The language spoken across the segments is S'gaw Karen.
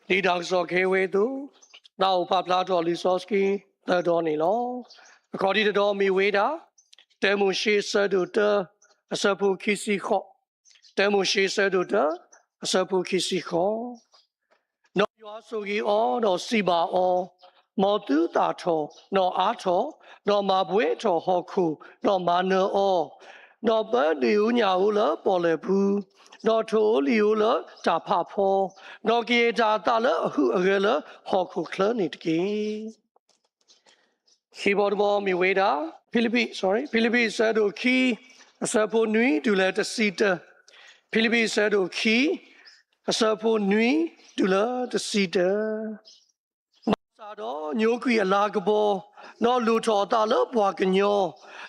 ဒ်တၢ်ကစီၣ်ခဲအံၤအသိး, သးအိၣ်ပာ်ဖျါထီၣ်လံာ်စီဆှံသၢတီၤန့ၣ်လီၤ. အခီၣ်ထံးတတီၤမ့ၢ်ဝဲဒၣ်, တၢမိၤၡ့အဆၢဒိၣ်တၢ, အဆၢဖိခံဆံဃိး, တၢမိၤၡ့အဆၢဒိၣ်တၢ, အဆၢဖိခံဆံဃိး. ဒီးယွၤဆိၣ်ဂ့ၤအီၤ, ဒီးစံးဘၣ်အီၤ, မ်သုသၣ်ထီၣ်, ဒီးအါထီၣ်, ဒီးမၤဘှဲထီၣ်ဟီၣ်ခိၣ်, ဒီးမၤနၢၤအီၤ, ဒီးပၢဒ့ၣ်ဧိၤညၣ်ဧိၤလၢပီၣ်လဲၣ်ပူၤ, ဒီးထိၣ်ဧိၤလံၣ်ဧိၤလၢတၢ်ဖးဖီ, ဒီးကယဲၢ်တၢ်အသးလၢအဟူးအဂဲၤလၢဟီၣ်ခိၣ်ချၢန့ၣ်တက့ၢ်. ခံဘီတဘီမ့ၢ်ဝဲဒၣ်, ဖံလံးပံး, ဖံလံးပံးအဆၢဒိၣ်ခံ, အဆၢဖိနွံတုၤလၢတဆံတၢ, ဖံလံးပံးအဆၢဒိၣ်ခံ, အဆၢဖိနွံတုၤလၢတဆံတၢ. ဘၣ်ဆၣ်ဒီးညိကွံာ်အလၤကပီၤ, ဒီးလိၣ်ထီၣ်အသးလၢပှၤကညီ,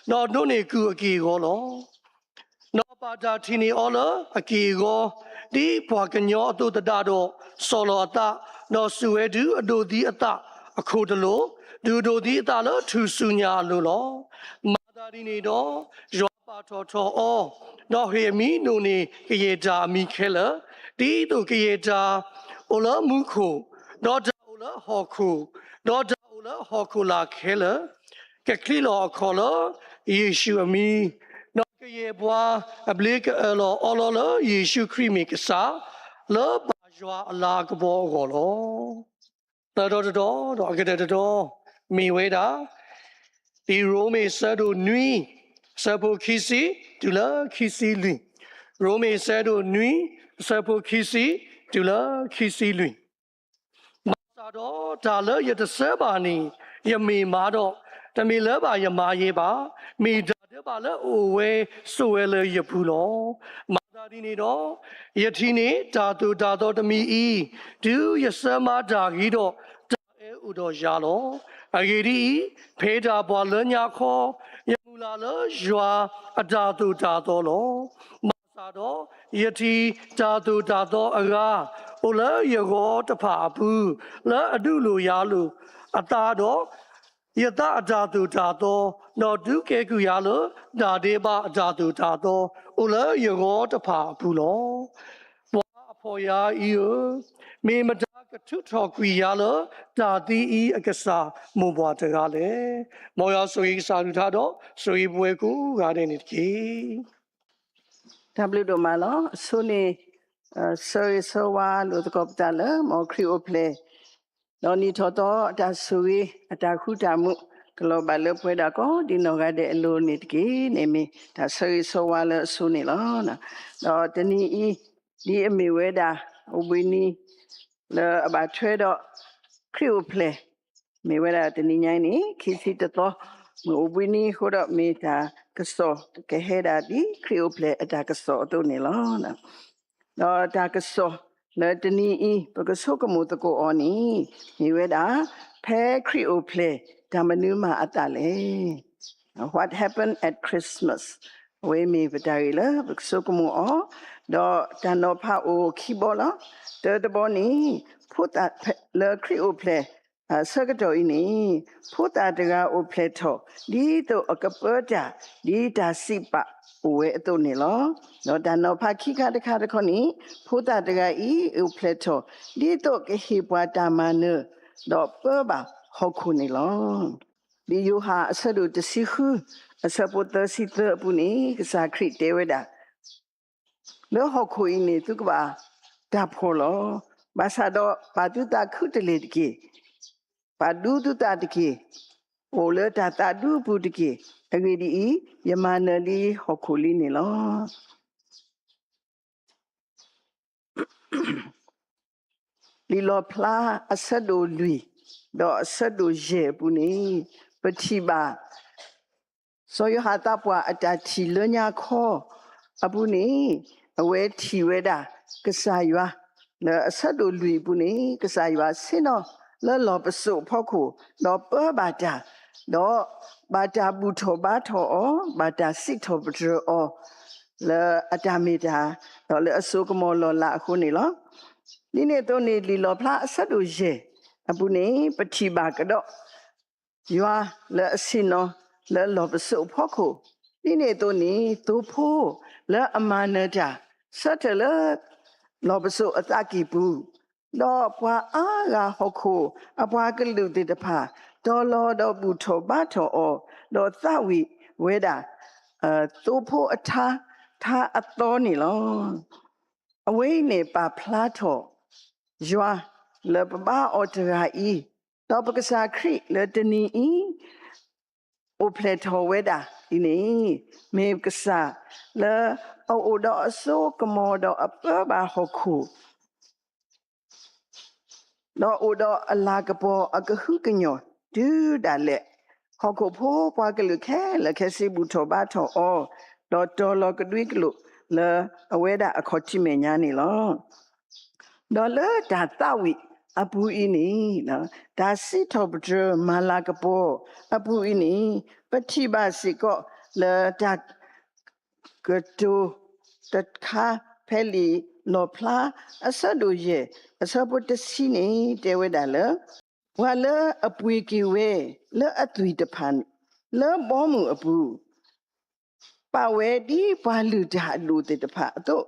ဒီးဒိးန့ၢ်ကုၢ်အက့ၢ်အဂီၤလီၤ. ဒီးဘၣ်တၢ်ထံၣ်န့ၢ်အီၤလၢအက့ၢ်အဂီၤ, ဒ်ပှၤကညီအသိးသဒၣ်ဒီး, ဆီၣ်လီၤအသး, ဒီးစူၢ်ဝဲဒုးအဒိးသံအသးအခိၣ်တလိၣ်, ဒုးဒိးသံအသးလၢထူၣ်စုညါအလိၤလီၤ. မၤသးဒ်န့ၣ်ဒီး, ယွၤပာ်ထီၣ်ထီၣ်အီၤ, ဒီးဟ့ၣ်အမံၤဒိၣ်န့ၢ်ကယဲၢ်တၢ်အမံၤခဲလၢာ်, ဒ်သိးကယဲၢ်တၢ်အိၣ်လၢမူခိၣ်, ဒီးတၢ်အိၣ်လၢဟီၣ်ခိၣ်, ဒီးတၢ်အိၣ်လၢဟီၣ်ခိၣ်လာ်ခဲလၢာ်, ကချံးလီၤအခီၣ်လၢယ့ၣ်ၡူးအမံၤ, ဒီးကယဲၢ်ပှၤအဘျ့ကအၢၣ်လီၤအီလီၤလၢယ့ၣ်ၡူးခရံာ်မ့ၢ်ကစၢ်, လၢဘၣ်ယွၤအလၤကပီၤအဂီၢ်လီၤ. သၢတီၤတတီၤ, ဒီးအကတၢၢ်တတီၤ, မ့ၢ်ဝဲဒၣ်, ဒ်ရိမ့ၤအဆၢဒိၣ်နွံ, အဆၢဖိခံဆံ, တုၤလၢခံဆံလွံၢ်. ရိမ့ၤအဆၢဒိၣ်နွံ, အဆၢဖိခံဆံ, တုၤလၢခံဆံလွံၢ်. ဘၣ်ဆၣ်ဒီးတၢ်လၢယတဆၢဘၣ်န့ၣ်, ယမ့ၢ်မၤဒီး, တမ့ၢ်လၢၤဘၣ်ယမၤယဲဘၣ်, မ့ၢ်တၢ်ဒဲးဘးလၢအအိၣ်ဝဲဆိးဝဲလၢယပူၤလီၤ. မၤသးဒ်န့ၣ်ဒီး, ယထံၣ်န့ၢ်တၢ်သိၣ်တၢ်သီတမံၤအံၤ, တုၤယဆၢမၤတၢ်ဂ့ၤဒီး, တၢ်အဲၣ်အိၣ်ဒီးယၤလီၤ. အဂ့ၢ်ဒ်အံၤ, ဖဲဒၣ်ပှၤလၢညါခီ, ယမုၢ်လၢ်လၢယွၤအတၢ်သိၣ်တၢ်သီလီၤ. ဘၣ်ဆၣ်ဒီး, ယထံၣ်တၢ်သိၣ်တၢ်သီအဂၤ, အိၣ်လၢယဂီၤတဖၣ်အပူၤ, လၢအဒုးလိာ်ယၤလိာ်အသးဒီး, ယသးအတၢ်သိၣ်တၢ်သီ, ဒီးဒုးကဲကုၢ်ယၤလၢတၢ်ဒဲးဘးအတၢ်သိၣ်တၢ်သီ, အိၣ်လၢယဂီၤတဖၣ်အပူၤလီၤ. ပှၤအဖှီၣ်ယာအံၤဧၢ, မ့ၢ်မတၤကထုးထီၣ်ကွံာ်ယၤလၢတၢ်သံအံၤအကစၢ်မိၢ်ပှၢ်တဂၤလဲၣ်. မ်ယွၤဆိၣ်ဂ့ၤကစၢ်အကလုၢ်ကထါဒီး, ဆိၣ်ဂ့ၤပဝဲကိးဂၤဒဲးန့ၣ်တက့ၢ်. တၢ်ဘျုးဒိၣ်မးလီၤ. အဆိန့ၣ်, ဆၢဂ့ၤဆၢဝါလိာ်သကိးပသးလၢ မ်ခရံာ်အိၣ်ဖျဲၣ်, ဒီးနံၣ်ထီၣ်သီအတၢ်ဆိၣ်ဂ့ၤ အတၢ်ဃူတၢ်မုာ် ကလီၤဘၣ်လၢပဝဲဒၣ်ကိးဒံနီၢ်ဂၤဒဲးအလိၤန့ၣ်တက့ၢ်န့ၣ် မ့ၢ်တၢ်ဆၢဂ့ၤဆၢဝါလၢအဆိန့ၣ်လီၤ. ဒီးတနံၤအံၤ, ဒ်အမ့ၢ်ဝဲဒၣ်, အိၣ်ဘှံးနံၤ, လၢအဘၣ်ထွဲဒီး, ခရံာ်အိၣ်ဖျဲၣ်, မ့ၢ်ဝဲဒၣ်တနံၤညါအံၤန့ၣ် ခံဆံတသီ, မ့ၢ်အိၣ်ဘှံးနံၤအဃိဒီး မ့ၢ်တၢ်ကစီၣ်ကဟဲဒၣ်ဒ် ခရံာ်အိၣ်ဖျဲၣ်အတၢ်ကစီၣ်အသိးန့ၣ်လီၤ. ဒီးတၢ်ကစီၣ်လၢတနံၤအံၤ ပကဆိကမိၣ်သကိးအီၤန့ၣ်, မ့ၢ်ဝဲဒၣ်, ဖဲခရံာ်အိၣ်ဖျဲၣ် တၢ်မနုၤမၤအသးလဲၣ်. What happened at Christmas? အဝဲမ့ၢ်ပတၢ်ဂ့ၢ်လၢပကဆိကမိၣ်အီၤ, ဒီးတၢ်နီၤဖးအိၣ်ခံဘီလီၤ. တၢတဘီန့ၣ်, ဖိသၣ်လၢခရံာ်အိၣ်ဖျဲၣ် အဆၢကတီၢ်အံၤန့ၣ်, ဖိသၣ်တဂၤအိၣ်ဖျဲၣ်ထီၣ် ဒ်သိးအကပၢတၢ် ဒ်တၢ်စံးပာ်အိၣ်ဝဲအသိးန့ၣ်လီၤ. ဒီးတၢ်နီၤဖးခံခါတခါတခီန့ၣ်, ဖိသၣ်တဂၤအံၤအိၣ်ဖျဲၣ်ထီၣ် ဒ်သိးကဟ့ၣ်ပှၤတၢ်မၤနၢၤ ဒီးပၢဘၣ်ဟီၣ်ခိၣ်န့ၣ်လီၤ. ဒ်ယိၤဟၣ်အဆၢဒိၣ်တဆံဃု အဆၢဖိသၢဆံသၢအပူၤန့ၣ် ကစၢ်ခရံာ်တဲဝဲဒၣ် လၢဟီၣ်ခိၣ်အံၤန့ၣ် သုကဘၣ်တၢ်ဖှီၣ်လီၤ. ဘၣ်ဆၣ်ဒီးပာ်သုသးခုတလ့ၢ်တက့ၢ်. ပာ်ဒူသုသးတက့ၢ်. အိၣ်လၢတၢ်သးဒူအပူၤတက့ၢ်. အဂ့ၢ်ဒ်အံၤ, ယမၤနၢၤလံဟီၣ်ခိၣ်လံန့ၣ်လီၤ. လံာ်လီၣ်ဖျါအဆၢဒိၣ်လွံၢ် ဒီးအဆၢဒိၣ်ယဲၢ်အပူၤန့ၣ် ပထံၣ်ဘၣ် စီၤယိၤဟၣ်သးပှၢ်အတၢ်ထံၣ်လၢညါခီအပူၤန့ၣ် အဝဲထံၣ်ဝဲဒၣ်ကစၢ်ယွၤ လၢအဆၢဒိၣ်လွံၢ်အပူၤန့ၣ် ကစၢ်ယွၤဆ့ၣ်နီၤလၢလီၢ်ပစိာ်အဖီခိၣ် ဒီးပၢဘၣ်တၢ် ဒီးဘၣ်တၢ်ဘူၣ်ထီၣ်ဘါထီၣ်အီၤ ဘၣ်တၢ်စံးထီၣ်ပတြၢၤအီၤ လၢအတၢ်မ့ၢ်တၢ် ဒီးလၢအစိကမီၤလီၢ်လၤအဃိန့ၣ်လီၤ. ဒ်န့ၣ်အသိးန့ၣ် လံာ်လီၣ်ဖျါအဆၢဒိၣ်ယဲၢ်အပူၤန့ၣ် ပထံၣ်ဘၣ်ကဒီး ယွၤလၢအဆ့ၣ်နီၤလၢလီၢ်ပစိာ်အဖီခိၣ်, ဒ်န့ၣ်အသိးန့ၣ် သိဖိလၢအမၤနၢၤတၢ် ဆၢထၢၣ်လၢလီၢ်ပစိာ်အသးကံၢ်ပူၤ ဒီးပှၤအါဂၤဟီၣ်ခိၣ်အပှၤကလုာ်သ့ၣ်တဖၣ် တီၤလီၤဒီးဘူၣ်ထီၣ်ဘါထီၣ်အီၤ, ဒီးသးဝံၣ်ဝဲဒၣ် သိဖိအထါ, ထါအသီန့ၣ်လီၤ. အဝဲအံၤန့ၣ်ပာ်ဖျါထီၣ်ယွၤလၢပဘါအီၤတဂၤအံၤ, ဒီးပကစၢ်ခရံာ်လၢတနံၤအံၤ အိၣ်ဖျဲၣ်ထီၣ်ဝဲဒၣ်အံၤန့ၣ် မ့ၢ်ကစၢ်လၢအအိၣ်ဒီးအစိကမီၤဒီးအပၢဘၣ်ဟီၣ်ခိၣ် ဒီးအိၣ်ဒီးအလၤကပီၤအကဟုကညီၢ်တုၤဒၣ်လဲာ်, ဟီၣ်ခိၣ်ဖိပှၤကလုာ်ခဲလၢာ်ခဲဆ့ဘူၣ်ထီၣ်ဘါထီၣ်အီၤ, ဒီးတီၤလီၤကဒွံကလိာ်လၢအဝဲဒၣ်အခီၣ်ထံးမဲာ်ညါန့ၣ်လီၤ. ဒီးလၢတၢ်သးဝံၣ်အပူၤအံၤန့ၣ်, တၢ်စံးထီၣ်ပတြၢၤမၤလၤကပီၤအပူၤအံၤန့ၣ်, ပထံၣ်ဘၣ်စ့ၢ်ကီးလၢတၢ် ကတိၤတခါဖဲလံာ်လီၣ်ဖျါ အဆၢဒိၣ်ယဲၢ် အဆၢဖိတဆံန့ၣ် တဲဝဲဒၣ်လၢ ပှၤလၢအပှ့ၤက့ၤဝဲလၢအသွံၣ်တဖၣ် လၢဘီမုၢ်အပူၤ ပာ်ဝဲဒ်ပှၤလုၢ်တၢ်အဒိၣ်သ့ၣ်တဖၣ်အသိး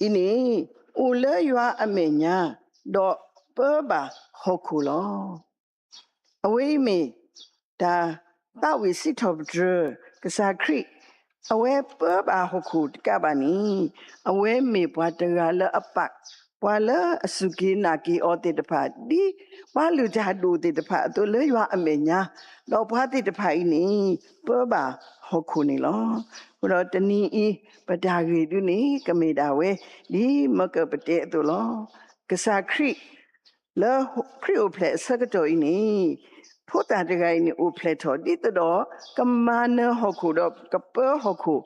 အံၤန့ၣ်, အိၣ်လၢယွၤအမဲာ်ညါ, ဒီးပၢဘၣ်ဟီၣ်ခိၣ်လီၤ. အဝဲအံၤမ့ၢ်တၢ်သးဝံၣ်စံးထီၣ်ပတြၢၤ ကစၢ်ခရံာ် အဝဲပၢဘၣ်ဟီၣ်ခိၣ်တကးဘၣ်န့ၣ်, အဝဲမ့ၢ်ပှၤတဂၤလၢအပာ် ပှၤလၢအစူၢ်က့ၤနာ်က့ၤအီၤသ့ၣ်တဖၣ် ဒ်ပှၤလုၢ်တၢ်ဒိၣ်သ့ၣ်တဖၣ်အသိးလၢယွၤအမဲာ်ညါ, ဒီးပှၤသ့ၣ်တဖၣ်အံၤန့ၣ် ပၢဘၣ်ဟီၣ်ခိၣ်န့ၣ်လီၤ. အဃိဒီးတနံၤအံၤ ပတၢ်ဂ့ၢ်ဒုန့ၣ် ကမ့ၢ်ဒၣ်ဝဲ ဒ်မၢကၢၣ်ပတဲအသိးလီၤ. ကစၢ်ခရံာ် လၢခရံာ်အိၣ်ဖျဲၣ်အဆၢကတီၢ်အံၤန့ၣ်, ဖိသၣ်တဂၤအံၤန့ၣ် အိၣ်ဖျဲၣ်ထီၣ်ဒ်သိးဒီး ကမၤနၢၤဟီၣ်ခိၣ်ဒီးကပၢဟီၣ်ခိၣ်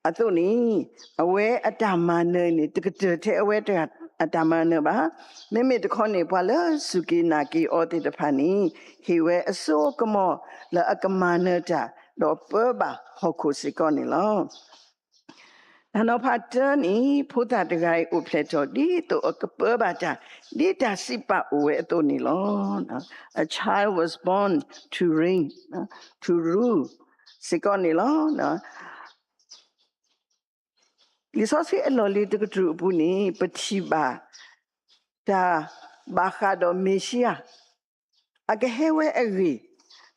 အသိးန့ၣ်, အဝဲအတၢ်မၤနၢၤန့ၣ် တကတၢၢ်ထဲအဝဲအတၢ်မၤနၢၤဘၣ်. မ့မ့ၢ်တခီန့ၣ် ပှၤလၢစူၢ်က့ၤနာ်က့ၤအီၤသ့ၣ်တဖၣ်န့ၣ် ဟ့ၣ်ဝဲအစိအကမီၤလၢအကမၤနၢၤတၢ် ဒီးပၢဘၣ်ဟီၣ်ခိၣ်စ့ၢ်ကီးန့ၣ်လီၤ. တၢ်နီၤဖးတၢန့ၣ် ဖိသၣ်တဂၤအံၤအိၣ်ဖျဲၣ်ထီၣ် ဒ်သိးအကပၢဘၣ်တၢ် ဒ်တၢ်စံးပာ်အိၣ်ဝဲအသိးန့ၣ်လီၤ. A child was born to reign, to rule စ့ၢ်ကီးန့ၣ်လီၤ. လံာ်စီဆှံအလီၢ်လံၤတကတြူၢ်အပူၤန့ၣ် ပထံၣ်ဘၣ် တၢ်ဘၣ်ဃးဒီးမ့ၤၡံယၤ အကဟဲဝဲအဂ့ၢ်,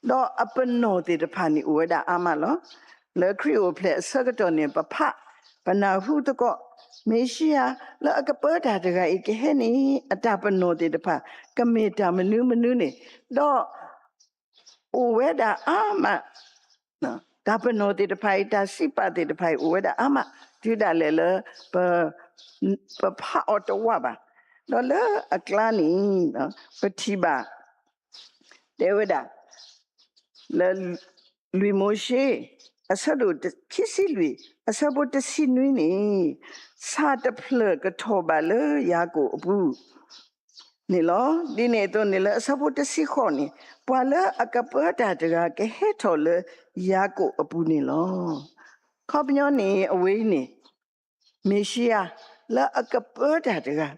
ဒီးအပနီၣ်သ့ၣ်တဖၣ်န့ၣ် အိၣ်ဝဲဒၣ်အါမးလီၤ. လၢခရံာ်အိၣ်ဖျဲၣ်အဆၢကတီၢ်န့ၣ် ပဖးပနၢ်ဟူသကိး မ့ၤၡံယၤလၢအကပၢတၢ်တဂၤအံၤကဟဲန့ၣ် အတၢ်ပနီၣ်သ့ၣ်တဖၣ် ကမ့ၢ်တၢ်မနုၤမနုၤန့ၣ်, ဒီး အိၣ်ဝဲဒၣ်အါမး, တၢ်ပနီၣ်သ့ၣ်တဖၣ်အံၤ တၢ်စံးပာ်သ့ၣ်တဖၣ်အံၤ အိၣ်ဝဲဒၣ်အါမး တုၤဒၣ်လဲာ်လၢ ပဖးအီၤတဝးဘၣ်. ဒီးလၢအကျါန့ၣ် ပထံၣ်ဘၣ် တဲဝဲဒၣ် လၢ လွံၢ်မိၤၡ့ အဆၢဒိၣ်ခံဆံလွံၢ် အဆၢဖိတဆံနွံန့ၣ်, ဆၣ်တဖျၢၣ်ကထီၣ်ဘၣ်လၢယၤကိာ်အပူၤ န့ၣ်လီၤ. ဒ်န့ၣ်အသိးန့ၣ် လၢအဆၢဖိတဆံဃိးန့ၣ်, ပှၤလၢအကပၢတၢ်တဂၤ ကဟဲထီၣ်လၢယၤကိာ်အပူၤန့ၣ်လီၤ. ခီပညီန့ၣ် အဝဲအံၤန့ၣ် မ့ၤၡံယၤလၢအကပၢတၢ်တဂၤ,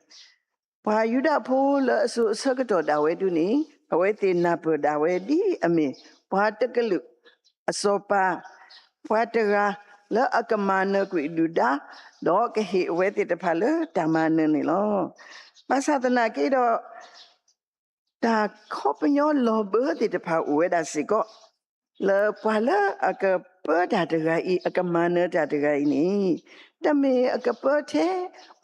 ပှၤယူဒၤဖိလၢအစိၤအဆၢကတီၢ်ဒၣ်ဝဲဒၣ်န့ၣ် အဝဲသ့ၣ်နၢ်ပၢၢ်ဒၣ်ဝဲဒ်အမ့ၢ် ပှၤတကလုာ်အစီၤပၤ, ပှၤတဂၤလၢအကမၤနၢၤကွံာ်ဒုၣ်ဒါ, ဒီးကဟ့ၣ်အဝဲသ့ၣ်တဖၣ်လၢတၢ်မၤနၢၤန့ၣ်လီၤ. ဘၣ်ဆၣ်သနာ်က့ဒီး တၢ်ခီပညီလီၤဘၢသ့ၣ်တဖၣ်အိၣ်ဝဲဒၣ်စ့ၢ်ကီး, လၢပှၤလၢအကပၢတၢ်တဂၤအံၤ အကမၤနၢၤတၢ်တဂၤအံၤန့ၣ်, တမ့ၢ်အကပၢထဲ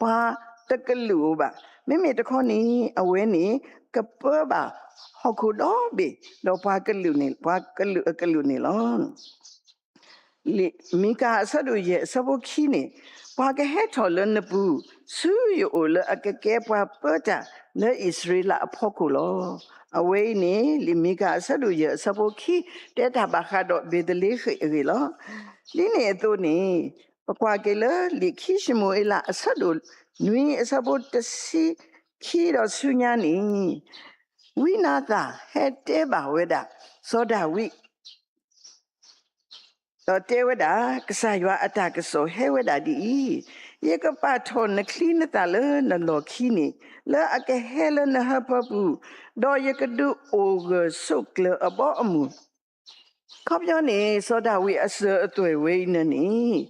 ပှၤတကလုာ်ဧိၤဘၣ်. မ့မ့ၢ်တခီန့ၣ် အဝဲန့ၣ် ကပၢဘၣ်ဟီၣ်ခိၣ်ဒီဘ့ၣ် ဒီးပှၤကလုာ်န့ၣ်, ပှၤကလုာ်အကလုာ်န့ၣ်လီၤ. လံာ်မံကၤအဆၢဒိၣ်ယဲၢ် အဆၢဖိခံန့ၣ်, ပှၤကဟဲထီၣ်လၢနပူၤ ဆူယအိၣ်လၢအကကဲပှၤပၢတၢ်လၢအံၣ်စရ့လးအဖီခိၣ်လီၤ. အဝဲအံၤန့ၣ် လံာ်မံကၤအဆၢဒိၣ်ယဲၢ် အဆၢဖိခံ တဲတၢ်ဘၣ်ဃးဒီးဘ့းသလ့ဃ့ၣ်အဂ့ၢ်လီၤ. ဒ်န့ၣ်အသိးန့ၣ် ပကွၢ်က့ၤလၢလံာ်ခံၡမူၤအ့လး အဆၢဒိၣ်နွံ အဆၢဖိတဆံခံဒီးဆူညါန့ၣ်, ဝံနၤသၣ်ဟဲတဲဘၣ်ဝဲဒၣ် စီၤဒၤဝံး ဒီးတဲဝဲဒၣ်, ကစၢ်ယွၤအတၢ်ကစီၣ်ဟဲဝဲဒၣ်ဒ်အံၤ, ယကပာ်ထီၣ်နချံနသၣ်လၢနလီၢ်ခံန့ၣ် လၢအကဟဲလၢနဟၢဖၢပူၤ, ဒီးယကဒုးအိၣ်ဂၢၢ်ဆိးကျၢၤအဘီအမုၢ် ခီပညီန့ၣ် စီၤဒၤဝံးအစၢၤအသွဲၣ်ဝဲအံၤန့ၣ်န့ၣ်,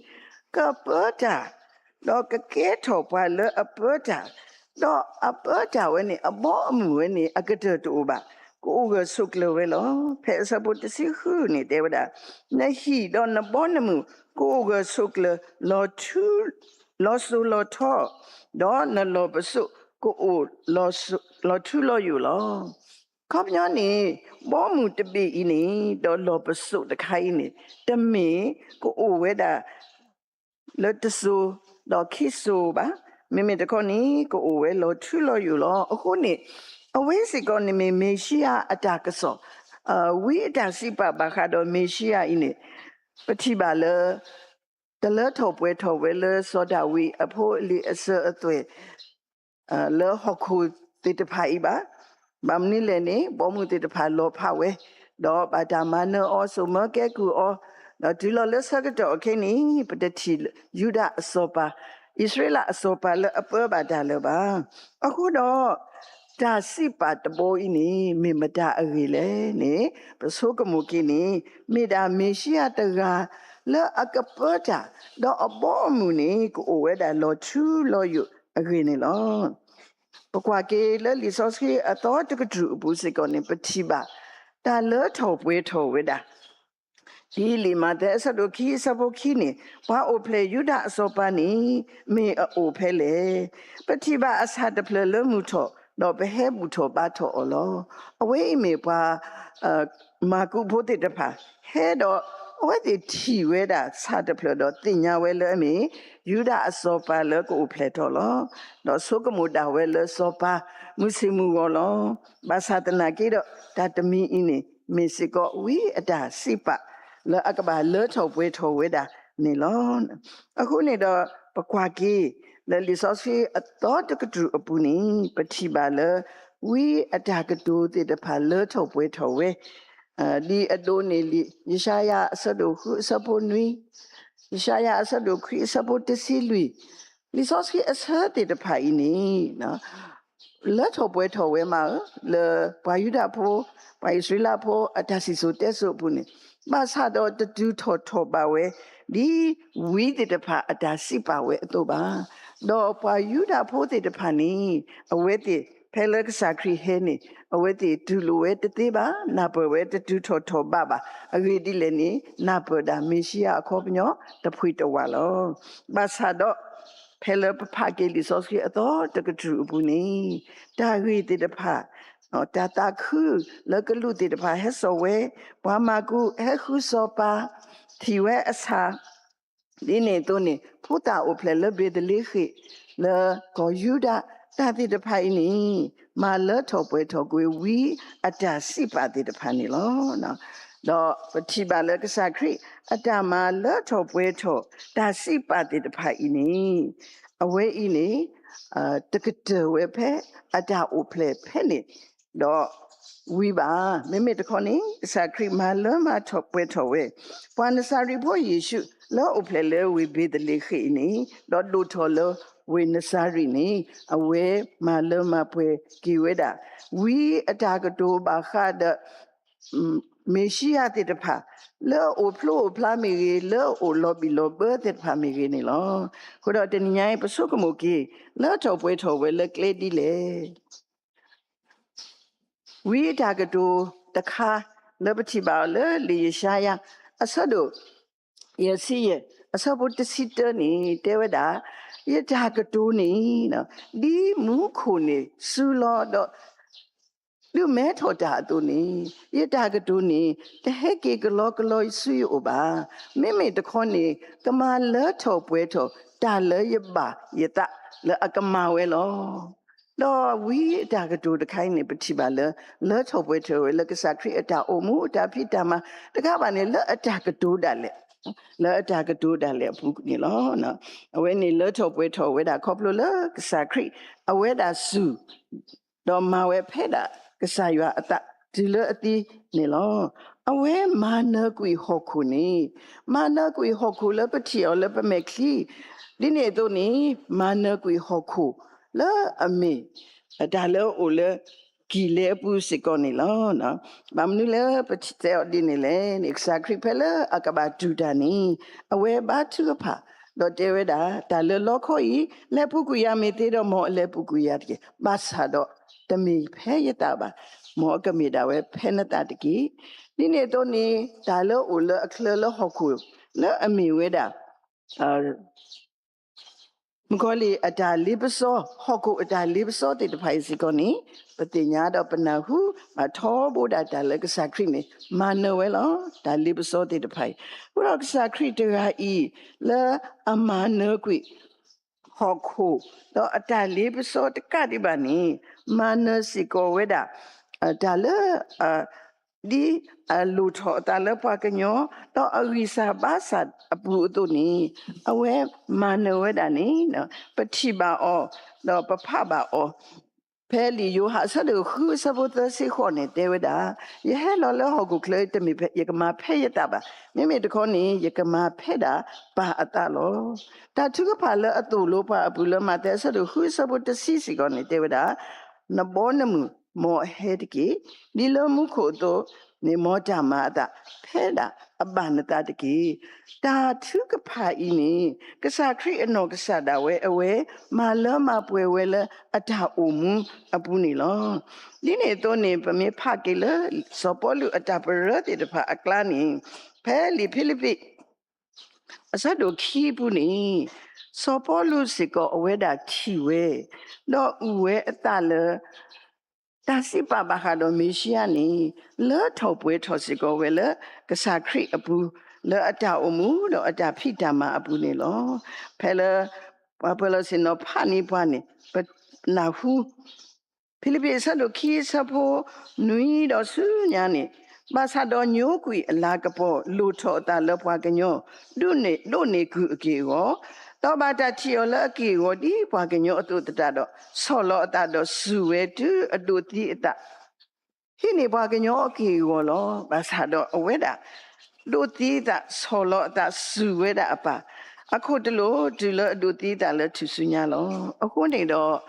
ကပၢတၢ်, ဒီးကကဲထီၣ်ပှၤလၢအပၢတၢ်, ဒီးအပၢတၢ်ဝဲန့ၣ် အဘီအမုၢ်ဝဲန့ၣ် အကတၢၢ်တအိၣ်ဘၣ်, ကအိၣ်ဂၢၢ်ဆိးကျၢၤဝဲလီၤ. ဖဲအဆၢဖိတဆံဃုန့ၣ်တဲဝဲဒၣ်, နဟံၣ်ဒီးနဘီနမုၢ် ကအိၣ်ဂၢၢ်ဆိးကျၢၤ လီၤစိၤလီၤထီ, ဒီးနလီၢ်ပစိာ်ကအိၣ်လီၤထူလီၤယိာ်လီၤ. အခီပညီန့ၣ် ဘီမုၢ်တဘ့ၣ်အံၤန့ၣ် ဒီးလီၢ်ပစိာ်တခါအံၤန့ၣ် တမ့ၢ်ကအိၣ်ဝဲဒၣ် လၢတစိၤဒီးခံစိၤဘၣ်. မ့မ့ၢ်တခီန့ၣ် ကအိၣ်ဝဲလီၤထူလီၤယိာ်လီၤ. အဃိန့ၣ် အဝဲစ့ၢ်ကီးန့ၣ်မ့ၢ်မ့ၤၡံယၤအတၢ်ကစီၣ်, ဝံအတၢ်စံးပာ်ဘၣ်ဃးဒီးမ့ၤၡံယၤအံၤန့ၣ် ပထံၣ်ဘၣ်လၢ တလၢထီၣ်ပှဲၤထီၣ်ဝဲလၢစီၤဒၤဝံးအဖိအလံၤအစၢၤအသွဲၣ် လၢဟီၣ်ခိၣ်သ့ၣ်တဖၣ်အံၤဘၣ်. ဘၣ်မနုၤလဲၣ်န့ၣ် ဘီမုၢ်သ့ၣ်တဖၣ်လီၤဖးဝဲ, ဒီးဘၣ်တၢ်မၤနၢၤအီၤ စိာ်မၢကဲကုၢ်အီၤ, ဒီးတုၤလီၤလၢဆၢကတီၢ်အခဲအံၤန့ၣ် ပတထံၣ်ယူဒၤအစီၤပၤ, အံၣ်စရ့လးအစီၤပၤလၢအပၢဘၣ်တၢ်လၢၤဘၣ်. အဃိဒီး တၢ်စံးပာ်တဘီအံၤန့ၣ် မ့ၢ်မတၤအဂ့ၢ်လဲၣ်န့ၣ် ပဆိကမိၣ်က့ၤန့ၣ် မ့ၢ်ဒၣ်မ့ၤၡံယၤတဂၤ လၢအကပၢတၢ်, ဒီးအဘီအမုၢ်န့ၣ် ကအိၣ်ဝဲဒၣ်လီၤထူလီၤယိာ်အဂ့ၢ်န့ၣ်လီၤ. ပကွၢ်က့ၤလၢလံာ်စီဆှံအသီတကတြူၢ်အပူၤစ့ၢ်ကီးန့ၣ် ပထံၣ်ဘၣ် တၢ်လၢထီၣ်ပှဲၤထီၣ်ဝဲဒၣ် ဒ်လံာ်မးသဲအဆၢဒိၣ်ခံအဆၢဖိခံန့ၣ် ပှၤအိၣ်ဖျဲၣ်ယူဒၤအစီၤပၤန့ၣ် မ့ၢ်အအိၣ်ဖဲလဲၣ်. ပထံၣ်ဘၣ်အဆၣ်တဖျၢၣ်လၢမုၢ်ထီၣ်, ဒီးပဟဲဘူၣ်ထီၣ်ဘါထီၣ်အီၤလီၤ. အဝဲအံၤမ့ၢ်ပှၤ မၤကူးဖိသ့ၣ်တဖၣ် ဟဲဒီး အဝဲသ့ၣ်ထံၣ်ဝဲဒၣ်ဆၣ်တဖျၢၣ်ဒီးသ့ၣ်ညါဝဲလၢအမ့ၢ် ယူဒၤအစီၤပၤလၢကအိၣ်ဖျဲၣ်ထီၣ်လီၤ. ဒီးဆိကမိၣ်ဒၣ်ဝဲလၢစီၤပၤမုၢ်ဆ့ၣ်မုၢ်ဂီၤလီၤ. ဘၣ်ဆၣ်သနာ်က့ဒီး တၢ်တမံၤအံၤန့ၣ် မ့ၢ်စ့ၢ်ကီးဝံအတၢ်စံးပာ် လၢအကဘၣ်လၢထီၣ်ပှဲၤထီၣ်ဝဲဒၣ်န့ၣ်လီၤ. အဃိန့ၣ်ဒီး ပကွၢ်က့ၤ လၢလံာ်စီဆှံအသီတကတြူၢ်အပူၤန့ၣ် ပထံၣ်ဘၣ်လၢ ဝံအတၢ်ကတိၤသ့ၣ်တဖၣ်လၢထီၣ်ပှဲၤထီၣ်ဝဲ ဒ်အဒိန့ၣ်လံာ် ယၡါယၤအဆၢဒိၣ်ဃုအဆၢဖိနွံ, ယၡါယၤအဆၢဒိၣ်ခွံအဆၢဖိတဆံလွံၢ်, လံာ်စီဆှံအဆၢသ့ၣ်တဖၣ်အံၤန့ၣ် လၢထီၣ်ပှဲၤထီၣ်ဝဲမးဧၢ, လၢပှၤယူဒၤဖိ, ပှၤအံၣ်စရ့လးဖိ အတၢ်စံၣ်စိၤတဲစိၤအပူၤန့ၣ်, ဘၣ်ဆၣ်ဒီးတတုၤထီၣ်ထီၣ်ဘးဝဲ ဒ်ဝံသ့ၣ်တဖၣ်အတၢ်စံးပာ်ဝဲအသိးဘၣ်. ဒီးပှၤယူဒၤဖိသ့ၣ်တဖၣ်န့ၣ် အဝဲသ့ၣ်ဖဲလၢကစၢ်ခရံာ်ဟဲန့ၣ် အဝဲသ့ၣ်တူၢ်လိာ်ဝဲတသ့ဘၣ်, နၢ်ပၢၢ်ဝဲတတုၤထီၣ်ထီၣ်ဘးဘၣ်. အဂ့ၢ်ဒ်လဲၣ်န့ၣ် နၢ်ပၢၢ်ဒၣ်မ့ၣ်ၡံယၤအခီပညီတဖှံတဝးလီၤ. ဘၣ်ဆၣ်ဒီး ဖဲလၢပဖးက့ၤလံာ်စီဆှံအသီတကတြူၢ်အပူၤန့ၣ် တၢ်ဂ့ၢ်သ့ၣ်တဖၣ် တၢ်သးခုလၢကလူးသ့ၣ်တဖၣ်ဟဲစိာ်ဝဲ, ပှၤမၤကူးဟဲဃုစီၤပၤ, ထံၣ်ဝဲအဆၣ်, ဒ်န့ၣ်အသိးန့ၣ် ဖိသၣ်အိၣ်ဖျဲၣ်လၢဘ့းသလ့ဃ့ၣ် လၢကီၢ်ယူဒၤ တၢ်သ့ၣ်တဖၣ်အံၤန့ၣ် မၤလၢထီၣ်ပှဲၤထီၣ်ကွံာ်ဝံအတၢ်စံးပာ်သ့ၣ်တဖၣ်န့ၣ်လီၤ. ဒီးပထံၣ်ဘၣ်လၢကစၢ်ခရံာ် အတၢ်မၤလၢထီၣ်ပှဲၤထီၣ် တၢ်စံးပာ်သ့ၣ်တဖၣ်အံၤန့ၣ် အဝဲအံၤန့ၣ် တကတၢၢ်ဝဲဖဲအတၢ်အိၣ်ဖျဲၣ်ဖဲန့ၣ် ဒီးဝံဘၣ်. မ့မ့ၢ်တခီန့ၣ် ကစၢ်ခရံာ်မၤလၢမၤထီၣ်ပှဲၤထီၣ်ဝဲ ပှၤနစၤရ့းဖိယ့ၣ်ၡူး လၢအအိၣ်ဖျဲၣ်လၢဝ့ၢ်ဘ့းသလ့ဃ့ၣ်အံၤန့ၣ် ဒီးဒိၣ်ထီၣ်လၢဝ့ၢ်နစၤရ့းန့ၣ် အဝဲမၤလၢမၤပှဲၤက့ၤဝဲဒၣ် ဝံအတၢ်ကတိၤဘၣ်ဃးဒီး မ့ၣ်ၡံယၤသ့ၣ်တဖၣ် လၢအအိၣ်ဖျိအိၣ်ဖျါမ့ၢ်ဂ့ၤ, လၢအအိၣ်လီၤဘံၣ်လီၤဘၢသ့ၣ်တဖၣ်မ့ၢ်ဂ့ၤန့ၣ်လီၤ. အဃိဒီးတနံၤညါအံၤ ပဆိကမိၣ်က့ၤ လၢထီၣ်ပှဲၤထီၣ်ဝဲလၢကျဲဒ်လဲၣ် ဝံအတၢ်ကတိၤတခါ လၢပထံၣ်ဘၣ်အီၤလၢလံာ်ယၡါယၤ အဆၢဒိၣ် ယဲၢ်ဆံယဲၢ် အဆၢဖိတဆံတၢန့ၣ် တဲဝဲဒၣ်, ယတၢ်ကတိၤန့ၣ် ဒ်မူခိၣ်န့ၣ်စူၤလီၤဒီး ဒုးမဲထီၣ်တၢ်အသိးန့ၣ်, ယတၢ်ကတိၤန့ၣ် တဟဲက့ၤကလီကလီဆူယအိၣ်ဘၣ်. မ့မ့ၢ်တခီန့ၣ် ကမၤလၢထီၣ်ပှဲၤထီၣ်တၢ်လၢယဘၣ်ယသးလၢအကမၤဝဲလီၤ. ဒီးဝံအတၢ်ကတိၤတခါအံၤန့ၣ် ပထံၣ်ဘၣ်လၢ လၢထီၣ်ပှဲၤထီၣ်ဝဲလၢကစၢ်ခရံာ်အတၢ်အိၣ်မူ အတၢ်ဖံးတၢ်မၤ တခါဘၣ်န့ၣ် လၢအတၢ်ကတိၤဒၣ်လဲာ် လၢအတၢ်ကတိၤဒၣ်လဲာ်အပူၤန့ၣ်လီၤ. အဝဲန့ၣ်လၢထီၣ်ပှဲၤထီၣ်ဝဲဒၣ်ခီဖျိလၢကစၢ်ခရံာ် အဝဲဒၣ်စူၢ် ဒီးမၤဝဲဖဲဒၣ်ကစၢ်ယွၤအသးတုၤလၢအသံန့ၣ်လီၤ. အဝဲမၤနၢၤကွံာ်ဟီၣ်ခိၣ်န့ၣ်, မၤနၢၤကွံာ်ဟီၣ်ခိၣ်လၢပထံၣ်အီၤလၢပမဲာ်ချံ, ဒ်န့ၣ်အသိးန့ၣ် မၤနၢၤကွံာ်ဟီၣ်ခိၣ်လၢအမ့ၢ် တၢ်လၢအအိၣ်လၢကံၢ်လဲအပူၤစ့ၢ်ကီးန့ၣ်လီၤ. ဘၣ်မနုၤလၢပတဲအီၤဒ်န့ၣ်လဲၣ်န့ၣ် ကစၢ်ခရံာ်ဖဲလၢအကဘၣ်တူၢ်တၢ်န့ၣ် အဝဲဘါထုကဖၣ် ဒီးတဲဝဲဒၣ်, တၢ်လၢလီခီအံၤ လဲၤပူၤကွံာ်ယၤမ့ၢ်သ့ဒီး မ်အလဲၤပူၤကွံာ်ယၤတက့ၢ်. ဘၣ်ဆၣ်ဒီးတမ့ၢ်ဖဲယသးဘၣ်, မ်အကမ့ၢ်ဒၣ်ဝဲဖဲနသးတက့ၢ်. ဒ်န့ၣ်အသိးန့ၣ် တၢ်လၢအိၣ်လၢအချၢလၢဟီၣ်ခိၣ် လၢအမ့ၢ်ဝဲဒၣ် မုၣ်ကီၤလံၢ်အတၢ်လ့ပစီ, ဟီၣ်ခိၣ်အတၢ်လ့ပစီသ့ၣ်တဖၣ်အံၤစ့ၢ်ကီးန့ၣ်, ပသ့ၣ်ညါဒီးပနၢ်ဟူဘၣ်ထီဘိဒၣ်တၢ်လၢကစၢ်ခရံာ်န့ၣ် မၤနၢၤဝဲလီၤ. တၢ်လ့ပစီသ့ၣ်တဖၣ်အံၤ, အဃိဒီးကစၢ်ခရံာ်တဂၤအံၤ လၢအမၤနၢၤကွံာ် ဟီၣ်ခိၣ်, ဒီးအတၢ်လ့ပစီတကးဒံးဘၣ်န့ၣ်, မၤနၢၤစ့ၢ်ကီးဝဲဒၣ် တၢ်လၢ ဒ်အလိၣ်ထီၣ်အသးလၢပှၤကညီ, ဒီးအဂံၢ်စၢ်ဘါစၢ်အပူၤအသိးန့ၣ်, အဝဲမၤနၢၤဝဲဒၣ်န့ၣ်, ပထံၣ်ဘၣ်အီၤ, ဒီးပဖးဘၣ်အီၤ, ဖဲလံာ်ယိၤဟၣ်အဆၢဒိၣ်ဃုအဆၢဖိသၢဆံဃိးန့ၣ် တဲဝဲဒၣ်, ယဟဲလီၤလၢဟီၣ်ခိၣ်ချၢ တမ့ၢ်ယကမၤဖဲယသးဘၣ်, မ့မ့ၢ်တခီန့ၣ် ယကမၤဖဲဒၣ်ပၢ်အသးလီၤ. တၢ်ထုကဖၣ်လၢအသိၣ်လိပှၤအပူၤလၢမးသဲအဆၢဒိၣ်ဃုအဆၢဖိတဆံစ့ၢ်ကီးန့ၣ် တဲဝဲဒၣ်, နဘီနမုၢ် မ်အဟဲတက့ၢ်. ဒ်လၢမူခိၣ်အသိးန့ၣ် မ်တၢ်မၤအသး ဖဲဒၣ်အဘၣ်နသးတက့ၢ်. တၢ်ထုကဖၣ်အံၤန့ၣ် ကစၢ်ခရံာ်အနီၢ်ကစၢ်ဒၣ်ဝဲ အဝဲမၤလၢမၤပှဲၤဝဲလၢအတၢ်အိၣ်မူအပူၤန့ၣ်လီၤ. ဒ်န့ၣ်အသိးန့ၣ် ပမ့ၢ်ဖးက့ၤလၢ စီၤပီလူးအတၢ်ပရၢသ့ၣ်တဖၣ်အကျါန့ၣ်, ဖဲလံာ်ဖံလံးပံး အဆၢဒိၣ်ခံအပူၤန့ၣ်, စီၤပီလူးစ့ၢ်ကီးအဝဲဒၣ်ထံၣ်ဝဲ, ဒီးအုၣ်ဝဲအသးလၢ တၢ်စံးပာ်ဘၣ်ဃးဒီးမ့ၤၡံအၤန့ၣ် လၢထီၣ်ပှဲၤထီၣ်စ့ၢ်ကီးဝဲလၢကစၢ်ခရံာ်အပူၤ, လၢအတၢ်အိၣ်မူဒီးအတၢ်ဖံးတၢ်မၤအပူၤန့ၣ်လီၤ. ဖဲလၢ ပှၤပၢၤလီၢ်ဆ့ၣ်နီၤဖးန့ၢ်ပှၤန့ၣ် ပနၢ်ဟူ ဖံလံးပံးအဆၢဒိၣ်ခံအဆၢဖိ နွံဒီးဆူညါန့ၣ်, ဘၣ်ဆၣ်ဒီးညိကွံာ်အလၤကပီၤ လိၣ်ထီၣ်အသးလၢပှၤကညီ, ဒိးန့ၢ်ကအက့ၢ်အဂီၤ, ဒီးဘၣ်တၢ်ထံၣ်အီၤလၢအက့ၢ်အဂီၤဒ်ပှၤကညီအသိးသတးဒီး, ဆီၣ်လီၤအသးဒီးစူၢ်ဝဲတုၤအဒိးသံအသး ဟံးန့ၢ်ပှၤကညီအက့ၢ်အဂီၤလီၤ. ဘၣ်ဆၣ်ဒီးအဝဲဒၣ် ဒိးသံအသး ဆီၣ်လီၤအသးစူၢ်ဝဲဒၣ်အပၢ်, အခိၣ်တလိာ်တုၤလၢအဒိးသံအသးလၢထူၣ်စုညါလီၤ. အဃိန့ၣ်ဒီး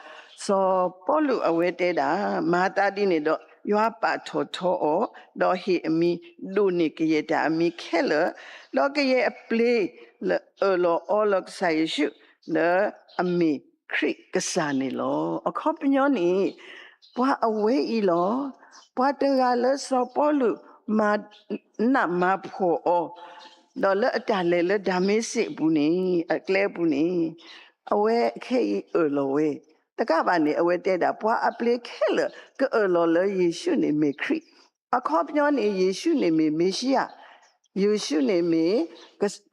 စီၤပီလူးအဝဲတဲဒၣ်, မၤသးဒ်န့ၣ်ဒီး ယွၤပာ်ထီၣ်ထီအီၤ, ဒီးဟ့ၣ်အမံၤဒိၣ်န့ၢ်ကယဲၢ်တၢ်အမံၤခဲလၢာ်, ဒီးကယဲၢ်အပျ့ၤလၢအၢၣ်လီၤအီလီၤကစၢ်ယ့ၣ်ၡူး လၢအမ့ၢ်ခရံာ်ကစၢ်န့ၣ်လီၤ. အခီပညီန့ၣ် ပှၤအဝဲအံၤလီၤ. ပှၤတဂၤလၢစီၤပီလူးမၤနးမၤဖှီၣ်အီၤ, ဒီးလၢအတၢ်လဲၤလၢဒၤမ့းစ့းအပူၤန့ၣ်, အကျဲအပူၤန့ၣ်, အဝဲခဲအံၤအၢၣ်လီၤဝဲ, တကးဘၣ်န့ၣ် အဝဲတဲဒၣ် ပှၤအပျ့ၤခဲလၢာ်ကအၢၣ်လီၤလၢယ့ၣ်ၡူးန့ၣ်မ့ၢ်ခရံာ်, အခီပညီန့ၣ် ယ့ၣ်ၡူးန့ၣ်မ့ၢ်မ့ၤၡံအၤ, ယ့ၣ်ၡူးန့ၣ်မ့ၢ်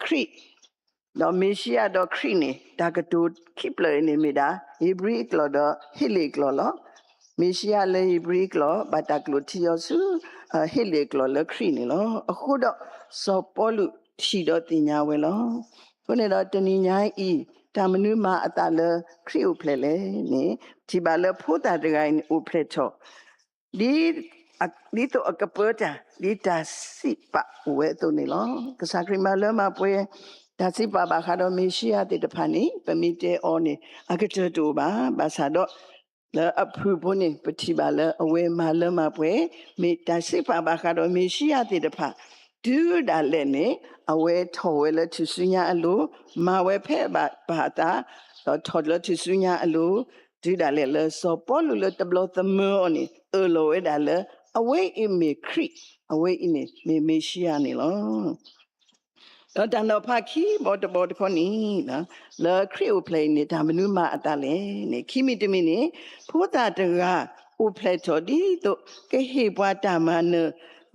ခရံာ် ဒီးမ့ၤၡံအၤဒီးခရံာ်န့ၣ် တၢ်ကတိၤခံဖျၢၣ်အံၤန့ၣ်မ့ၢ်ဒၣ် ဧ့ၤဘြံၤအကျိာ်ဒီးဟ့းလ့ၣ်အကျိာ်လီၤ. မ့ၤၡံအၤလၢဧ့ၤဘြံၤအကျိာ် ဘၣ်တၢ်ကျိာ်ထံအီၤဆူ ဟ့းလ့ၣ်အကျိာ်လၢခရံာ်န့ၣ်လီၤ. အဃိဒီး စီၤပီလူးထံၣ်ဒီးသ့ၣ်ညါဝဲလီၤ. အဃိန့ၣ်ဒီးတနံၤညါအံၤ တၢ်မနုၤမၤအသးလၢခရံာ်အိၣ်ဖျဲၣ်လဲၣ်န့ၣ်, ထံၣ်ဘၣ်လၢဖိသၣ်တဂၤအံၤန့ၣ်အိၣ်ဖျဲၣ်ထီၣ် ဒ် ဒ်သိးအကပၢတၢ် ဒ်တၢ်စံးပာ်အိၣ်ဝဲအသိးန့ၣ်လီၤ. ကစၢ်ခရံာ်မၤလၢမၤပှဲၤ တၢ်စံးပာ်ဘၣ်ဃးဒီးမ့ၤၡံအၤသ့ၣ်တဖၣ်န့ၣ် ပမ့ၢ်တဲအီၤန့ၣ် အကတၢၢ်တအိၣ်ဘၣ်. ဘၣ်ဆၣ်ဒီး လၢအဖုၣ်ဖိန့ၣ် ပထံၣ်ဘၣ်လၢအဝဲမၤလၢမၤပှဲၤ မ့ၢ်တၢ်စံးပာ်ဘၣ်ဃးဒီးမ့ၤၡံအၤသ့ၣ်တဖၣ် တုၤဒၣ်လဲာ်န့ၣ် အဝဲထီၣ်ဝဲလၢထူၣ်စုညါအလိၤ, မၤဝဲဖဲအဘၣ်ပၢ်အသး, ဒီးထီၣ်လၢထူၣ်စုညါအလိၤ, တုၤဒၣ်လဲာ်လၢစီၤပီလူးလၢတဘျီသမၢအီၤန့ၣ် အၢၣ်လီၤဝဲဒၣ်လၢ အဝဲအံၤမ့ၢ်ခရံာ်, အဝဲအံၤန့ၣ်မ့ၢ်မ့ၤၡံအၤန့ၣ်လီၤ. ဒီးတၢ်နီၤဖးခံဘီတဘီတခီန့ၣ်, လၢခရံာ်အိၣ်ဖျဲၣ်အံၤန့ၣ် တၢ်မနုၤမၤအသးလဲၣ်န့ၣ်, ခံမံၤတမံၤန့ၣ် ဖိသၣ်တဂၤအိၣ်ဖျဲၣ်ထီၣ်ဒ်သိး ကဟ့ၣ်ပှၤတၢ်မၤနၢၤ,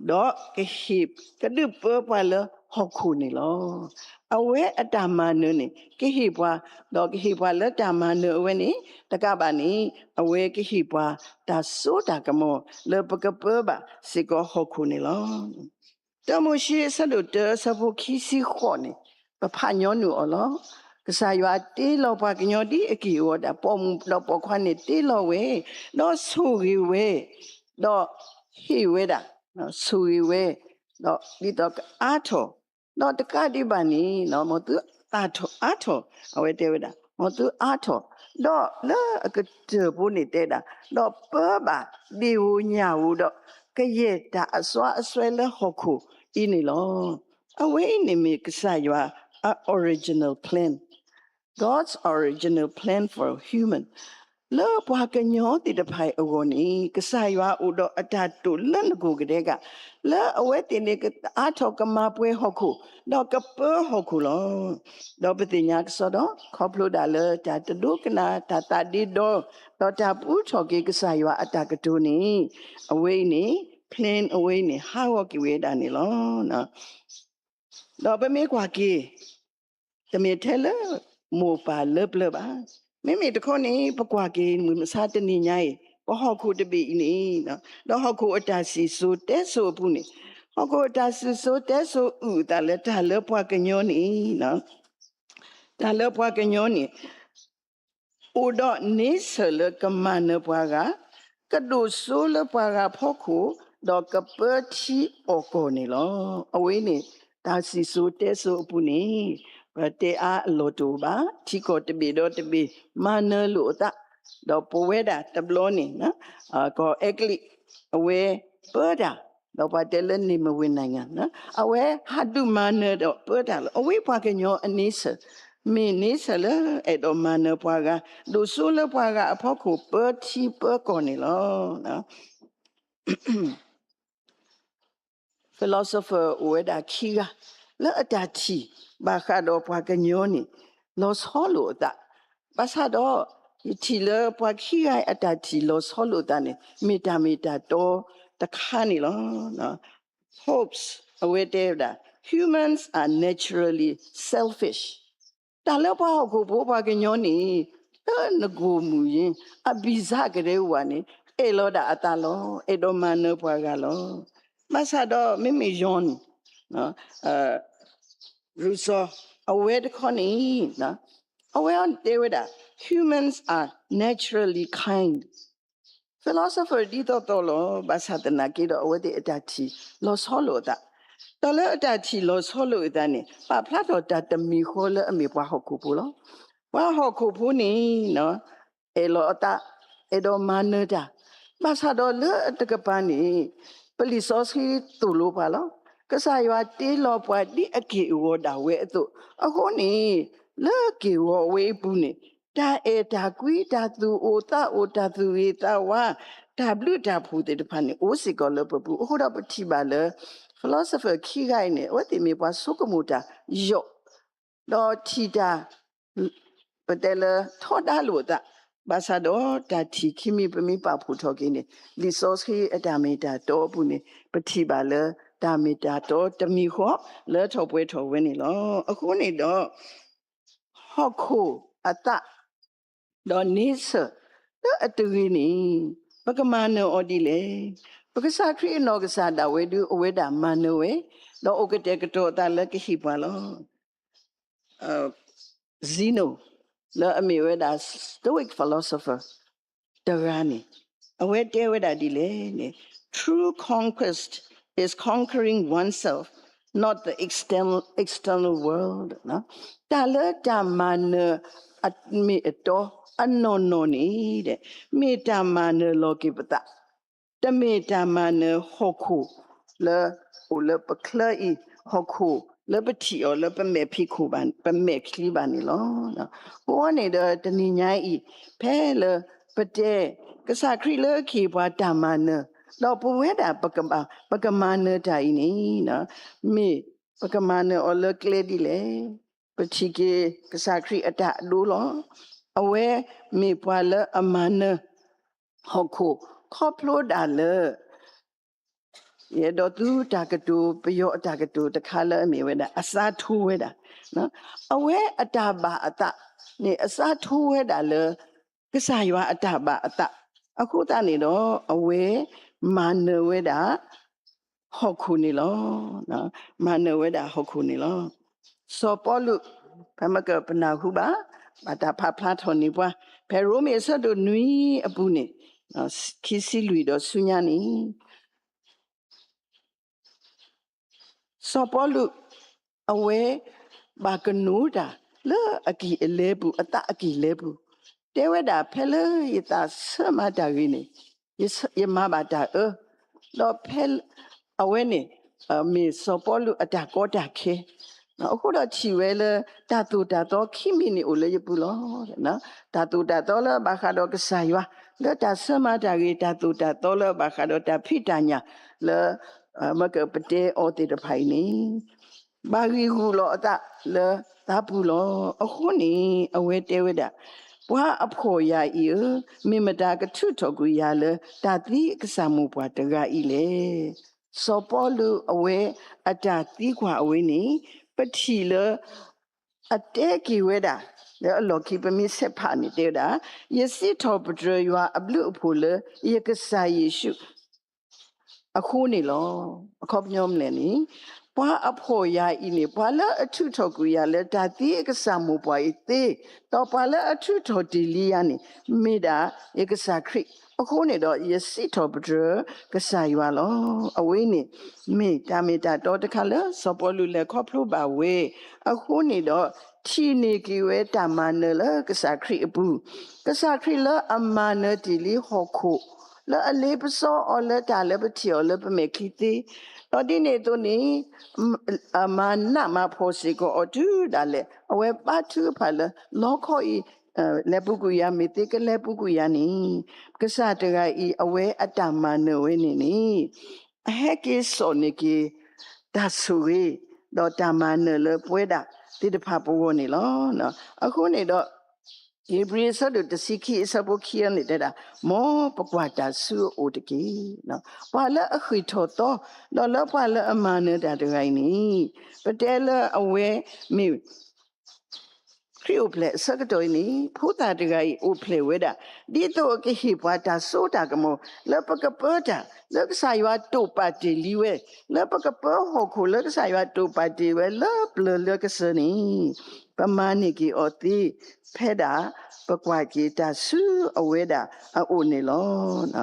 ဒီးကဟ့ၣ်ကဒုးပၢပှၤလၢဟီၣ်ခိၣ်န့ၣ်လီၤ. အဝဲအတၢ်မၤနၢၤန့ၣ် ကဟ့ၣ်ပှၤ, ဒီးကဟ့ၣ်ပှၤလၢတၢ်မၤနၢၤအဝဲန့ၣ် တကးဘၣ်န့ၣ် အဝဲကဟ့ၣ်ပှၤတၢ်စိတၢ်ကမီၤ လၢပကပၢဘၣ်စ့ၢ်ကီးဟီၣ်ခိၣ်န့ၣ်လီၤ. တၢမိၤၡ့အဆၢဒိၣ်တၢအဆၢဖိခံဆံဃိးန့ၣ် ပဖးညီနုၢ်အီၤလီၤ. ကစၢ်ယွၤတ့လီၤပှၤကညီဒ်အက့ၢ်အဂီၤဒၣ် ပိာ်မုၣ်ဒီးပိာ်ခွါန့ၣ်တ့လီၤဝဲ, ဒီးဆိၣ်ဂ့ၤဝဲ, ဒီးဟ့ၣ်ဝဲဒၣ်, ဆိၣ်ဂ့ၤဝဲ, ဒီးဒ်သိးကအါထီၣ်, ဒီးတကးဒံးဘၣ်န့ၣ် မ်သုအါထီၣ်, အဝဲတဲဝဲဒၣ် မ်သုအါထီၣ်, ဒီးလၢအကတၢၢ်ဖိန့ၣ်တဲဒၣ် ဒီးပၢဘၣ်ဒ့ၣ်ဧိၤညၣ်ဧိၤဒီး ကယဲၢ်တၢ်အစွါအစွဲလၢဟီၣ်ခိၣ်အံၤန့ၣ်လီၤ. အဝဲအံၤန့ၣ်မ့ၢ်ကစၢ်ယွၤအ original plan God's original plan for human လၢပှၤကညီသ့ၣ်တဖၣ်အံၤအဂီၢ်န့ၣ် ကစၢ်ယွၤအိၣ်ဒီးအတၢ်တိာ်လၢနကိၣ်ကတဲာ်က လၢအဝဲသ့ၣ်န့ၣ်ကအါထီၣ်ကမၤပှဲၤဟီၣ်ခိၣ်, ဒီးကပၢဟီၣ်ခိၣ်လီၤ. ဒီးပသ့ၣ်ညါကစီဒီ ခီဖျိဒၣ်လၢတၢ်တဒိကနၣ် တၢ်သးဒ့ဒီ, ဒီးတၢ်ပူထီၣ်က့ၤကစၢ်ယွၤအတၢ်ကတိၤန့ၣ် အဝဲအံၤန့ၣ် plan အဝဲအံၤန့ၣ် ဟးဂီၤက့ၤဝဲဒၣ်န့ၣ်လီၤ. ဒီးပမ့ၢ်ကွၢ်က့ၤ တမ့ၢ်ထဲလၢ မိၢ်ပၢ်လၢပျၢၤဘၣ်. မ့မ့ၢ်တခီန့ၣ် ပကွၢ်က့ၤမုၢ်မဆါတနံၤညါအံၤ ပဟီၣ်ခိၣ်တဘ့ၣ်အံၤန့ၣ်, ဒီးဟီၣ်ခိၣ်အတၢ်စံၣ်စိၤတဲစိၤအပူၤန့ၣ်, ဟီၣ်ခိၣ်အတၢ်စံၣ်စိၤတဲစိၤအုၣ်အသးလၢတၢ်လၢပှၤကညီန့ၣ်, တၢ်လၢပှၤကညီန့ၣ် အိၣ်ဒီး nature လၢကမၤနၢၤပှၤဂၤ, ကဒိၣ်စိလၢပှၤဂၤဖီခိၣ်, ဒီးကပၢထံအီၣ်ကီၢ်န့ၣ်လီၤ. အဝဲန့ၣ် တၢ်စံၣ်စိၤတဲစိၤအပူၤန့ၣ် ပတဲအါအလီၢ်တအိၣ်ဘၣ်. ထံကီၢ်တဘ့ၣ်ဒီးတဘ့ၣ် မၤနၢၤလိာ်အသး, ဒီးပဝဲဒၣ်တဘျီန့ၣ် ကီၢ်အဲကလံး အဝဲပၢတၢ်, ဒီးပှၤတဲလၢ နေမဝင်နိုင်ငံ အဝဲဟးဒုးမၤနၢၤဒီးပၢတၢ်လီၤ. အဝဲပှၤကညီအ nature မ့ၢ် nature လၢအဲၣ်ဒိးမၤနၢၤပှၤဂၤ, ဒိၣ်စိလၢပှၤဂၤအဖီခိၣ် ပၢထံပၢကီၢ်န့ၣ်လီၤ. philosopher အိၣ်ဝဲဒၣ်ခံဂၤ လၢအတၢ်ထံၣ်ဘၣ်ဃးဒီးပှၤကညီန့ၣ် လီၤဆီလိာ်အသး, ဘၣ်ဆၣ်ဒီး ယထံၣ်လၢပှၤခံဂၤအတၢ်ထံၣ်လီၤဆီလိာ်အသးန့ၣ် မ့ၢ်တၢ်မ့ၢ်တၢ်တီတခါန့ၣ်လီၤ. Hobbes အဝဲတဲဝဲဒၣ် humans are naturally selfish တၢ်လၢပှၤဟီၣ်ခိၣ်ဖိပှၤကညီန့ၣ် လၢနကိၢ်မုၢ်ယ့ၢ် အဘံၣ်စၢ်ကရၢဝၤန့ၣ် အဲၣ်လီၤဒၣ်အသးလီၤ. အဲၣ်ဒိးမၤနၢၤပှၤဂၤလီၤ. ဘၣ်ဆၣ်ဒီးမ့မ့ၢ် Jean Rousseau အဝဲတခီန့ၣ် အဝဲတဲဝဲဒၣ် humans are naturally kind philosopher ဒ်သိးသိးလီၤ. ဘၣ်ဆၣ်သနာ်က့ဒီး အဝဲသ့ၣ်အတၢ်ထံၣ်လီၤဆီလိာ်အသး, တၢ်လၢအတၢ်ထံၣ်လီၤဆီလိာ်အသးန့ၣ် ပာ်ဖျါထီၣ်တၢ်တမံၤဃီလၢအမ့ၢ်ပှၤဟီၣ်ခိၣ်ဖိလီၤ. ပှၤဟီၣ်ခိၣ်ဖိန့ၣ် အဲၣ်လီၤအသး, အဲၣ်ဒိးမၤနၢၤတၢ်, ဘၣ်ဆၣ်ဒီးလၢအတကပၤန့ၣ် ပလံာ်စီဆှံသိၣ်လိပှၤလီၤ. ကစၢ်ယွၤတ့လီၤပှၤဒ်အက့ၢ်အဂီၤဒၣ်ဝဲအသိး, အဃိန့ၣ် လၢက့ၢ်ဂီၤဝဲအပူၤန့ၣ် တၢ်အဲၣ်တၢ်ကွံ တၢ်သူၣ်အိၣ်သးအိၣ် တၢ်သူၣ်ဂ့ၤသးဝါ တၢ်ဘျုးတၢ်ဖှိၣ်သ့ၣ်တဖၣ်န့ၣ် အိၣ်စ့ၢ်ကီးလၢပပူၤ. အဃိဒီးပထံၣ်ဘၣ်လၢ philosopher ခံဂၤအံၤန့ၣ် အဝဲသ့ၣ်မ့ၢ်ပှၤဆိကမိၣ်တၢ်ယိာ်, ဒီးထံၣ်တၢ် ပတဲလၢထီဒါလိာ်အသး, ဘၣ်ဆၣ်ဒီးတၢ်ထံၣ်ခံမံၤပမ့ၢ်ပာ်ဖှိၣ်ထီၣ်က့ၤန့ၣ် လံာ်စီဆှံအတၢ်မ့ၢ်တၢ်တီအပူၤန့ၣ် ပထံၣ်ဘၣ်လၢတၢ်မ့ၢ်တၢ်တီတမံၤဃီလၢထီၣ်ပှဲၤထီၣ်ဝဲန့ၣ်လီၤ. အဃိန့ၣ်ဒီး ဟီၣ်ခိၣ်အသး ဒီး nature လၢအတဂ့ၤန့ၣ် ပကမၤနၢၤအီၤဒ်လဲၣ်. ပကစၢ်ခရံာ်အနီၢ်ကစၢ်ဒၣ်ဝဲဒုး အဝဲဒၣ်မၤနၢၤဝဲ, ဒီးအိၣ်ကတဲာ်ကတီၤအသးလၢကဟ့ၣ်ပှၤလီၤ. Zeno လၢအမ့ၢ်ဝဲဒၣ် Stoic philosopher တဂၤန့ၣ် အဝဲတဲဝဲဒၣ်ဒ်လဲၣ်န့ၣ် True conquest is conquering oneself, not the external, external world. တၢ်လၢတၢ်မၤနၢၤအမ့ၢ်အတီအနီၢ်နီၢ်န့ၣ် မ့ၢ်တၢ်မၤနၢၤလီၤက့ၤပသး, တမ့ၢ်တၢ်မၤနၢၤဟီၣ်ခိၣ်လၢ အိၣ်လၢပချၢအံၤ ဟီၣ်ခိၣ်လၢပထံၣ်အီၤလၢပမဲာ်ဖံးခိၣ်ဘၣ် ပမဲာ်ချံဘၣ်န့ၣ်လီၤ. အဃိန့ၣ်ဒီးတနံၤညါအံၤ ဖဲလၢပတဲ ကစၢ်ခရံာ်လၢကဟ့ၣ်ပှၤတၢ်မၤနၢၤ ဒီးပဝဲဒၣ်ပကဘၣ် ပကမၤနၢၤတၢ်အံၤန့ၣ် မ့ၢ်ပကမၤနၢၤအီၤလၢကျဲဒ်လဲၣ်. ပထံၣ်က့ၤကစၢ်ခရံာ်အတၢ်အဒိလီၤ. အဝဲမ့ၢ်ပှၤလၢအမၤနၢၤ ဟီၣ်ခိၣ် ခီဖျိဒၣ်လၢ ယအဲၣ်ဒိးသူတၢ်ကတိၤ ပယီၤအတၢ်ကတိၤတခါလၢအမ့ၢ်ဝဲဒၣ် အစားထိုးဝဲဒၣ်, အဝဲအတၢ်ဘၣ်အသးန့ၣ် အစားထိုးဝဲဒၣ်လၢ ကစၢ်ယွၤအတၢ်ဘၣ်အသး, အဃိသတးန့ၣ်ဒီး အဝဲမၤနၢၤဝဲဒၣ် ဟီၣ်ခိၣ်န့ၣ်လီၤ. မၤနၢၤဝဲဒၣ်ဟီၣ်ခိၣ်န့ၣ်လီၤ. စီၤပီလူး ဖဲမ့ၢ်ကပနၢ်ဟူဘၣ် ဘၣ်တၢ်ဖးဖျါထီၣ်န့ၢ်ပှၤ ဖဲရိမ့ၤအဆၢဒိၣ်နွံအပူၤန့ၣ် ခံဆံလွံၢ်ဒီးဆူညါန့ၣ် စီၤပီလူး အဝဲ ဘၣ်ကနိးတၢ် လၢအကံၢ်အလဲပူၤ အသးအကံၢ်လဲပူၤ တဲဝဲဒၣ် ဖဲလၢယသးဆၢမၤတၢ်ဂ့ၤန့ၣ် ယမၤဘၣ်တၢ်အၢ, ဒီးဖဲ အဝဲန့ၣ် မ့ၢ်စီၤပီလူးအတၢ်ကီတၢ်ခဲ, အဃိဒီးထံၣ်ဝဲလၢ တၢ်သိၣ်တၢ်သီခံမံၤန့ၣ်အိၣ်လၢယပူၤလီၤ. တၢ်သိၣ်တၢ်သီလၢအဘၣ်ဃးဒီးကစၢ်ယွၤ, လၢတၢ်ဆၢမၤတၢ်ဂ့ၤ, တၢ်သိၣ်တၢ်သီလၢအဘၣ်ဃးဒီးတၢ်ဖံးတၢ်ညၣ်, လၢ မ့ၢ်ကပတဲအီၤသ့ၣ်တဖၣ်အံၤန့ၣ် ဘၣ်ဂံၢ်ဂူာ်လီၤအသးလၢသးပူၤလီၤ. အဃိန့ၣ် အဝဲတဲဝဲဒၣ်, ပှၤအဖှီၣ်ယၤအံၤဧၢ, မ့ၢ်မတၤကထုးထီၣ်ကွံာ်ယၤလၢ တၢ်သံအကစၢ်မိၢ်ပှၢ်တဂၤအံၤလဲၣ်. စီၤပီလူးအဝဲအတၢ်သံကွၢ်အဝဲန့ၣ် ပထံၣ်လၢ အတဲက့ၤဝဲဒၣ်, လၢအလီၢ်ခံပမ့ၢ်ဆဲးဖးန့ၣ်တဲဝဲဒၣ်, ယစံးထီၣ်ပတြၢၤယွၤအဘျုးအဖှိၣ်လၢယကစၢ်ယ့ၣ်ၡူး အဃိန့ၣ်လီၤ. အခီပညီမနုၤလဲၣ်န့ၣ်, ပှၤအဖှီၣ်ယၤအံၤန့ၣ် ပှၤလၢအထုးထီၣ်ကွံာ်ယၤလၢတၢ်သံအကစၢ်မိၢ်ပှၢ်အံၤသ့, ဒီးပှၤလၢအထုးထီၣ်တ့ၢ်လံယၤန့ၣ် မ့ၢ်ဒၣ်ယကစၢ်ခရံာ်, အဃိန့ၣ်ဒီးယစံးထီၣ်ပတြၢၤကစၢ်ယွၤလီၤ. အဝဲန့ၣ် မ့ၢ်တၢ်မ့ၢ်တၢ်တီတခါလၢစီၤပီလူးလဲၤခီဖျိဘၣ်ဝဲ, အဃိန့ၣ်ဒီး ထံၣ်န့ၢ်က့ၤဝဲတၢ်မၤနၢၤလၢကစၢ်ခရံာ်အပူၤ, ကစၢ်ခရံာ်လၢအမၤနၢၤတ့ၢ်လံဟီၣ်ခိၣ်, လၢအလ့ပစီအီၤလၢပထံၣ်အီၤလၢပမဲာ်ချံသ့, ဒီးဒ်န့ၣ်အသိးန့ၣ် အမၤနးမၤဖှီၣ်စ့ၢ်ကီးအီၤတုၤဒၣ်လဲာ်, အဝဲဘါထုကဖၣ်လၢ လီခီအံၤ လဲၤပူၤကွံာ်ယၤ, မ့ၢ်သ့ကလဲၤပူၤကွံာ်ယၤန့ၣ်, ကစၢ်တဂၤအံၤ အဝဲအတၢ်မၤနၢၤဝဲန့ၣ်န့ၣ် အဟဲက့ၤစိာ်န့ၢ်က့ၤ တၢ်ဆိၣ်ဂ့ၤ, ဒီးတၢ်မၤနၢၤလၢပဝဲဒၣ်သ့ၣ်တဖၣ်ပဂီၢ်န့ၣ်လီၤ. အဃိန့ၣ်ဒီး ဧ့ၤဘြံၤအဆၢဒိၣ်တဆံခံအဆၢဖိခံန့ၣ်တဲဒၣ်, မ်ပကွၢ်တၢ်ဆူအအိၣ်တက့ၢ်. ပှၤလၢအဃ့ၢ်ထီၣ်သီ, ဒီးလၢပှၤလၢအမၤနၢၤတၢ်တဂၤအံၤန့ၣ်, ပတဲလၢအဝဲမ့ၢ် ခရံာ်အိၣ်ဖျဲၣ်အဆၢကတီၢ်အံၤန့ၣ်, ဖိသၣ်တဂၤအံၤအိၣ်ဖျဲၣ်ဝဲဒၣ်, ဒ်သိးအကဟ့ၣ်ပှၤတၢ်စိတၢ်ကမီၤ လၢပကပၢတၢ် လၢကစၢ်ယွၤတိာ်ပာ်တ့ၢ်လံဝဲ, လၢပကပၢဟီၣ်ခိၣ်လၢကစၢ်ယွၤတိာ်ပာ်တ့ၢ်ဝဲလၢပျၢၤလၢကစၢၤန့ၣ်, ပမၤန့ၢ်က့ၤအီၤသ့ ဖဲဒၣ်ပကွၢ်က့ၤတၢ်ဆူအဝဲဒၣ်အအိၣ်န့ၣ်လီၤ.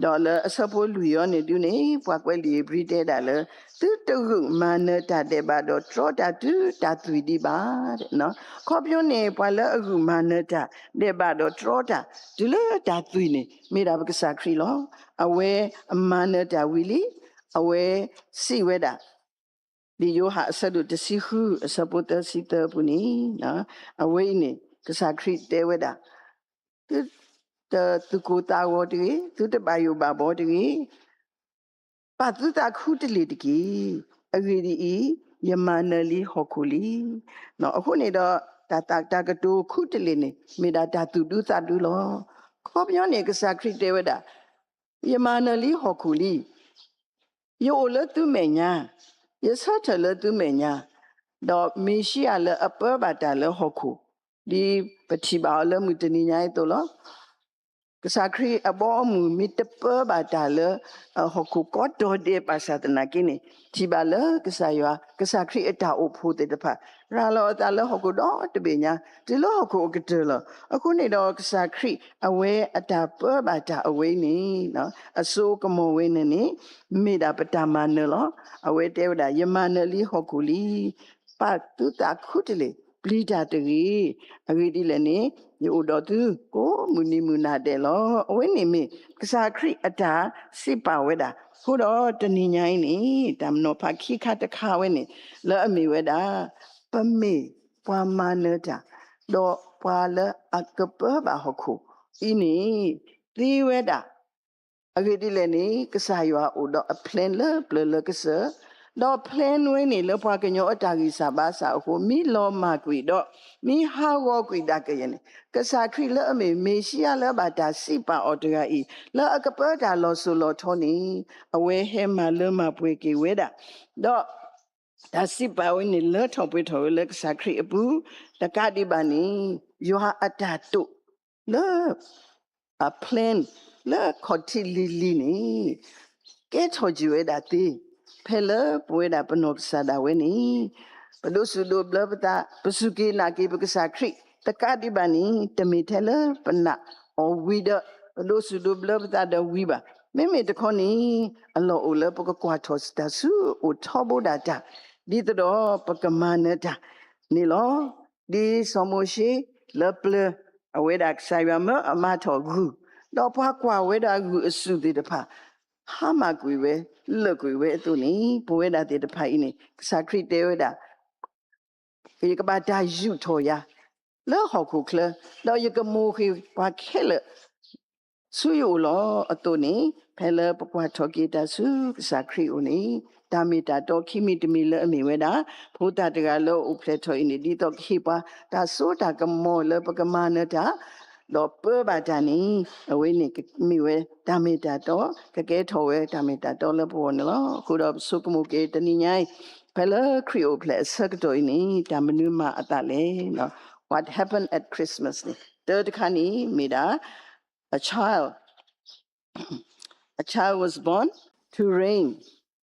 ဒီးလၢအဆၢဖိလွံၢ်အံၤန့ၣ်ဒုန့ၣ် ပှၤကွဲးလံာ်ဧ့ၤဘြံၤတဲဒၣ်လၢ သုတဂုာ်မၤနၢၤတၢ်ဒဲးဘးဒီးတြီတၢ်တုၤတၢ်သွံၣ်ဒံးဘၣ်. အခီပညီန့ၣ် ပှၤလၢအဂုာ်မၤနၢၤတၢ်ဒဲးဘးဒီးတြီတၢ် တုၤလၢတၢ်သွံၣ်န့ၣ် မ့ၢ်ဒၣ်ပကစၢ်ခရံာ်လီၤ. အဝဲအမၤနၢၤတၢ်ဝံၤလံ, အဝဲစံးဝဲဒၣ် လံာ်ယိၤဟၣ်အဆၢဒိၣ်တဆံဃု အဆၢဖိသၢဆံသၢအပူၤန့ၣ်, အဝဲအံၤန့ၣ် ကစၢ်ခရံာ်တဲဝဲဒၣ်, သုတသူၣ်ကိၢ်သးဂီၤတဂ့ၤ, သုတဘၣ်ယိၣ်ဘၣ်ဘီတဂ့ၤ, ပာ်သုသးခူတလ့ၢ်တက့ၢ်. အဂ့ၢ်ဒ်အံၤ, ယမၤနၢၤလံဟီၣ်ခိၣ်လံ. အဃိန့ၣ်ဒီး တၢ်သးတၢ်ကတိၤခူတလ့ၢ်န့ၣ် မ့ၢ်ဒၣ်တၢ်သူၣ်ဒူသးဒူလီၤ. အခီပညီန့ၣ် ကစၢ်ခရံာ်တဲဝဲဒၣ်, ယမၤနၢၤလံဟီၣ်ခိၣ်လံ. ယအိၣ်လၢသုမဲာ်ညါ, ယဆၢထၢၣ်လၢသုမဲာ်ညါ, ဒီးမ့ၤၡံအၤလၢအပၢဘၣ်တၢ်လၢဟီၣ်ခိၣ်, ဒ်ပထံၣ်ဘၣ်အီၤလၢမုၢ်တနံၤညါအသိးလီၤ. ကစၢ်ခရံာ်အဘီအမုၢ်မ့ၢ်တပၢဘၣ်တၢ်လၢ ဟီၣ်ခိၣ်ကီတီၤဒဲးဘၣ်ဆၣ်သနာ်က့န့ၣ်, ထံၣ်ဘၣ်လၢကစၢ်ယွၤ, ကစၢ်ခရံာ်အတၢ်အိၣ်ဖှိၣ်သ့ၣ်တဖၣ် ရၤလီၤအသးလၢဟီၣ်ခိၣ်ဒီတဘ့ၣ်ညါ, တုၤလၢဟီၣ်ခိၣ်အကတၢၢ်လီၤ. အဃိန့ၣ်ဒီးကစၢ်ခရံာ်အဝဲအတၢ်ပၢဘၣ်တၢ်အဝဲအံၤန့ၣ်, အစိကမီၤဝဲန့ၣ်န့ၣ် မ့ၢ်ဒၣ်ပတၢ်မၤနၢၤလီၤ. အဝဲတဲဝဲဒၣ် ယမၤနၢၤလံဟီၣ်ခိၣ်လံ. ပာ်သုသးခူတလ့ၢ်, ပျံၤတၢ်တဂ့ၤ. အဂ့ၢ်ဒ်လဲၣ်န့ၣ်, ယအိၣ်ဒီးသုကိးမုၢ်နံၤမုၢ်နၤဒဲးလီၤ. အဝဲန့ၣ်မ့ၢ် ကစၢ်ခရံာ်အတၢ်စံးပာ်ဝဲဒၣ်. အဃိဒီးတနံၤညါအံၤန့ၣ် တၢ်မနီၤဖးခံခါတခါဝဲန့ၣ် လၢအမ့ၢ်ဝဲဒၣ် ပမ့ၢ်ပှၤမၤနၢၤတၢ်, ဒီးပှၤလၢအကပၢဘၣ်ဟီၣ်ခိၣ်အံၤန့ၣ် သ့ဝဲဒၣ် အဂ့ၢ်ဒ်လဲၣ်န့ၣ် ကစၢ်ယွၤအိၣ်ဒီးအ plan လၢပျၢၤလၢကစၢၤ, ဒီး plan ဝဲန့ၣ်လၢပှၤကညီအတၢ်ဂံၢ်စၢ်ဘါစၢ်အဃိ မ့ၢ်လီၤမၢ်ကွံာ်ဒီး မ့ၢ်ဟးဂီၤကွံာ်ဒၣ်ကယဲၢ်န့ၣ် ကစၢ်ခရံာ်လၢအမ့ၢ်မ့ၤၡံအၤလၢအဘၣ်တၢ်စံးပာ်အီၤတဂၤအံၤ လၢအကပၢတၢ်လီၤစိၤလီၤထီန့ၣ် အဝဲဟဲမၤလၢမၤပှဲၤက့ၤဝဲဒၣ်, ဒီး တၢ်စံးပာ်ဝဲန့ၣ် လၢထီၣ်ပှဲၤထီၣ်ဝဲလၢကစၢ်ခရံာ်အပူၤ, တကးဒံးဘၣ်န့ၣ် ယွၤအတၢ်တိာ် လၢ အ plan လၢခီၣ်ထံးလံၤလံၤန့ၣ် ကဲထီၣ်က့ၤဝဲဒၣ်သ့, ဖဲလၢပဝဲဒၣ်ပနီၢ်ကစၢ်ဒၣ်ဝဲန့ၣ် ပဒိးစူၣ်ဒိးဘျၢပသး, ပစူၢ်က့ၤနာ်က့ၤပကစၢ်ခရံာ်, တကးဒံးဘၣ်န့ၣ် တမ့ၢ်ထဲလၢပနာ်အီၤဝံၤဒီး ပဒိးစူၣ်ဒိးဘျၢပသးဒီးဝံၤဘၣ်. မ့မ့ၢ်တခီန့ၣ် အလီၢ်အိၣ်လၢပကကွၢ်ထီၣ်တၢ်ဆူအအိၣ်ထီဘိဒၣ်တၢ်, ဒ်သိးဒီးပကမၤနၢၤတၢ်န့ၣ်လီၤ. ဒ်စီၤမိၤၡ့လၢပျၢၤ အဝဲဒၣ်ကစၢ်ယွၤမၢအမၤထီၣ်ဂုၢ်, ဒီးပှၤကွၢ်ဝဲဒၣ်ဂုၢ်အစုၣ်သ့ၣ်တဖၣ် ဟါမၢ်ကွံာ်ဝဲ, လၢာ်ကွံာ်ဝဲအသိးန့ၣ် ပဝဲဒၣ်သ့ၣ်တဖၣ်အံၤန့ၣ် ကစၢ်ခရံာ်တဲဝဲဒၣ် ယကဘၣ်တၢ်ယူးထီၣ်ယၤ လၢဟီၣ်ခိၣ်ချၢ, ဒီးယကမိၣ်ဃ့ၢ်ပှၤခဲလၢာ် ဆူယအိၣ်လီၤ. အသိးန့ၣ် ဖဲလၢပကွၢ်ထီၣ်က့ၤတၢ်ဆူကစၢ်ခရံာ်အအိၣ်န့ၣ် တၢ်မ့ၢ်တၢ်တီခံမံၤတမံၤလၢအမ့ၢ်ဝဲဒၣ် ဖိသၣ်တဂၤလၢအအိၣ်ဖျဲၣ်ထီၣ်အံၤန့ၣ် ဒ်သိးကဟ့ၣ်ပှၤတၢ်စိတၢ်ကမီၤလၢပကမၤနၢၤတၢ် ဒီးပၢဘၣ်တၢ်န့ၣ် အဝဲန့ၣ်ကမ့ၢ်ဝဲတၢ်မ့ၢ်တၢ်တီ, ကကဲထီၣ်ဝဲတၢ်မ့ၢ်တၢ်တီလၢပဂီၢ်န့ၣ်လီၤ. အဃိဒီးပဆိကမိၣ်က့ၤတနံၤညါအံၤ ဖဲလၢခရံာ်အိၣ်ဖျဲၣ်အဆၢကတီၢ်အံၤန့ၣ် တၢ်မနုၤမၤအသးလဲၣ်. What happened at Christmas န့ၣ် တၢတခါန့ၣ်မ့ၢ်ဒၣ် a child, a child was born to reign,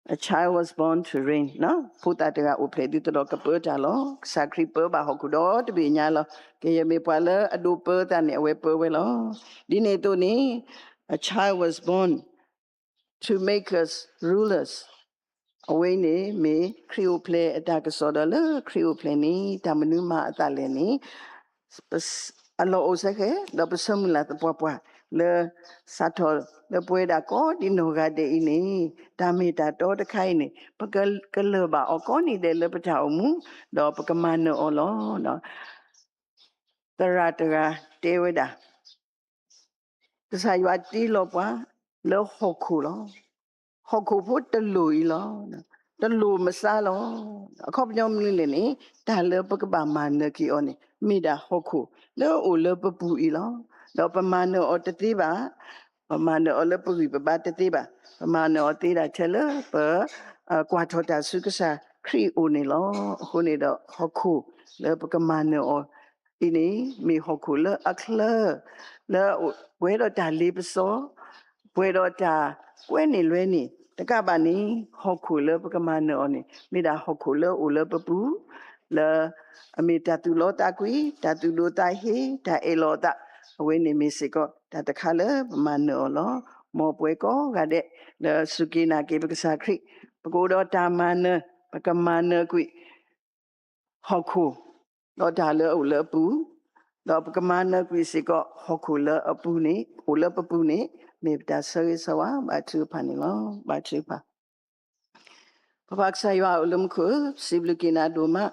a child was born to reign. ဖိသၣ်တဂၤအိၣ်ဖျဲၣ်ဒ်သိးဒီးကပၢတၢ်လီၤ. ကစၢ်ခရံာ်ပၢဘၣ်ဟီၣ်ခိၣ်ဒီတဘ့ၣ်ညါလီၤ. ကယဲၢ်မ့ၢ်ပှၤလၢအဒိးပၢသးန့ၣ် အဝဲပၢဝဲလီၤ. ဒ်န့ၣ်အသိးန့ၣ် a child was born to make us rulers. အဝဲအံၤန့ၣ် မ့ၢ်ခရံာ်အိၣ်ဖျဲၣ်အတၢ်ကစီၣ်ဒီးလၢခရံာ်အိၣ်ဖျဲၣ်န့ၣ် တၢ်မနုၤမၤအသးလဲၣ်န့ၣ် အလီၢ်အိၣ်စ့ၢ်ကီး ဒီးပဆၢမုၢ်လၢ်သပှၢ်ပှၢ် လၢစးထီၣ်လၢပဝဲဒၣ်ကိးဒံနီၢ်ဂၤဒဲးအံၤန့ၣ် တၢ်မ့ၢ်တၢ်တီတခါအံၤန့ၣ် ပကကလၢၢ်ဘၣ်အီၤကိးနံၤဒဲးလၢပတၢ်အိၣ်မူ ဒီးပကမၤနၢၤအီၤလီၤ. သရၣ်တဂၤတဲဝဲဒၣ် ကစၢ်ယွၤတ့လီၤပှၤလၢဟီၣ်ခိၣ်လီၤ. ဟီၣ်ခိၣ်ဖိတလိၣ်အံၤလီၤ. တလိၣ်မဆါလီၤ. အခီပညီမနုၤလဲၣ်န့ၣ် တၢ်လၢပကဘၣ်မၤနၢၤက့ၤအီၤန့ၣ် မ့ၢ်ဒၣ်ဟီၣ်ခိၣ်လၢအအိၣ်လၢပပူၤအံၤလီၤ. ဒီးပမၤနၢၤအီၤတသ့ဘၣ်. ပမၤနၢၤအီၤလၢပဂံၢ်ပဘါတသ့ဘၣ်. ပမၤနၢၤအီၤသ့ဒၣ်ထဲလၢပ ကွၢ်ထီၣ်တၢ်ဆူကစၢ်ခရံာ်အအိၣ်န့ၣ်လီၤ. အဃိန့ၣ်ဒီးဟီၣ်ခိၣ်လၢပကမၤနၢၤအီၤ အံၤန့ၣ် မ့ၢ်ဟီၣ်ခိၣ်လၢအချၢ လၢအပှဲၤဒီးတၢ်လ့ပစီ, ပှဲၤဒီးတၢ်ကွဲန့ၢ်လွဲန့ၢ်တကးဘၣ်န့ၣ် ဟီၣ်ခိၣ်လၢပကမၤနၢၤအီၤန့ၣ် မ့ၢ်ဒၣ်ဟီၣ်ခိၣ်လၢအအိၣ်လၢပပူၤ, လၢအမ့ၢ်တၢ်သူၣ်လီသးကွံ, တၢ်သူၣ်ဒိၣ်သးဟ့, တၢ်အဲၣ်လီၤအသး, အဝဲန့ၣ်မ့ၢ်စ့ၢ်ကီးတၢ်တခါလၢပမၤနၢၤအီၤလီၤ. မ်ပဝဲကိးဂၤဒဲး လၢစူၢ်က့ၤနာ်က့ၤပကစၢ်ခရံာ် ပကအိၣ်ဒီးတၢ်မၤနၢၤ, ပကမၤနၢၤကွံာ် ဟီၣ်ခိၣ် ဒီးတၢ်လၢအအိၣ်လၢအပူၤ, ဒီးပကမၤနၢၤကွံာ်စ့ၢ်ကီး ဟီၣ်ခိၣ်လၢအပူၤန့ၣ် အိၣ်လၢပပူၤန့ၣ် မ့ၢ်ပတၢ်ဆၢဂ့ၤဆၢဝါဘါထုကဖၣ်န့ၣ်လီၤ. ဘါထုကဖၣ်. ပပၢ်ကစၢ်ယွၤအိၣ်လၢမူခိၣ်, ပစံးဘျုးက့ၤနၤဒိၣ်မး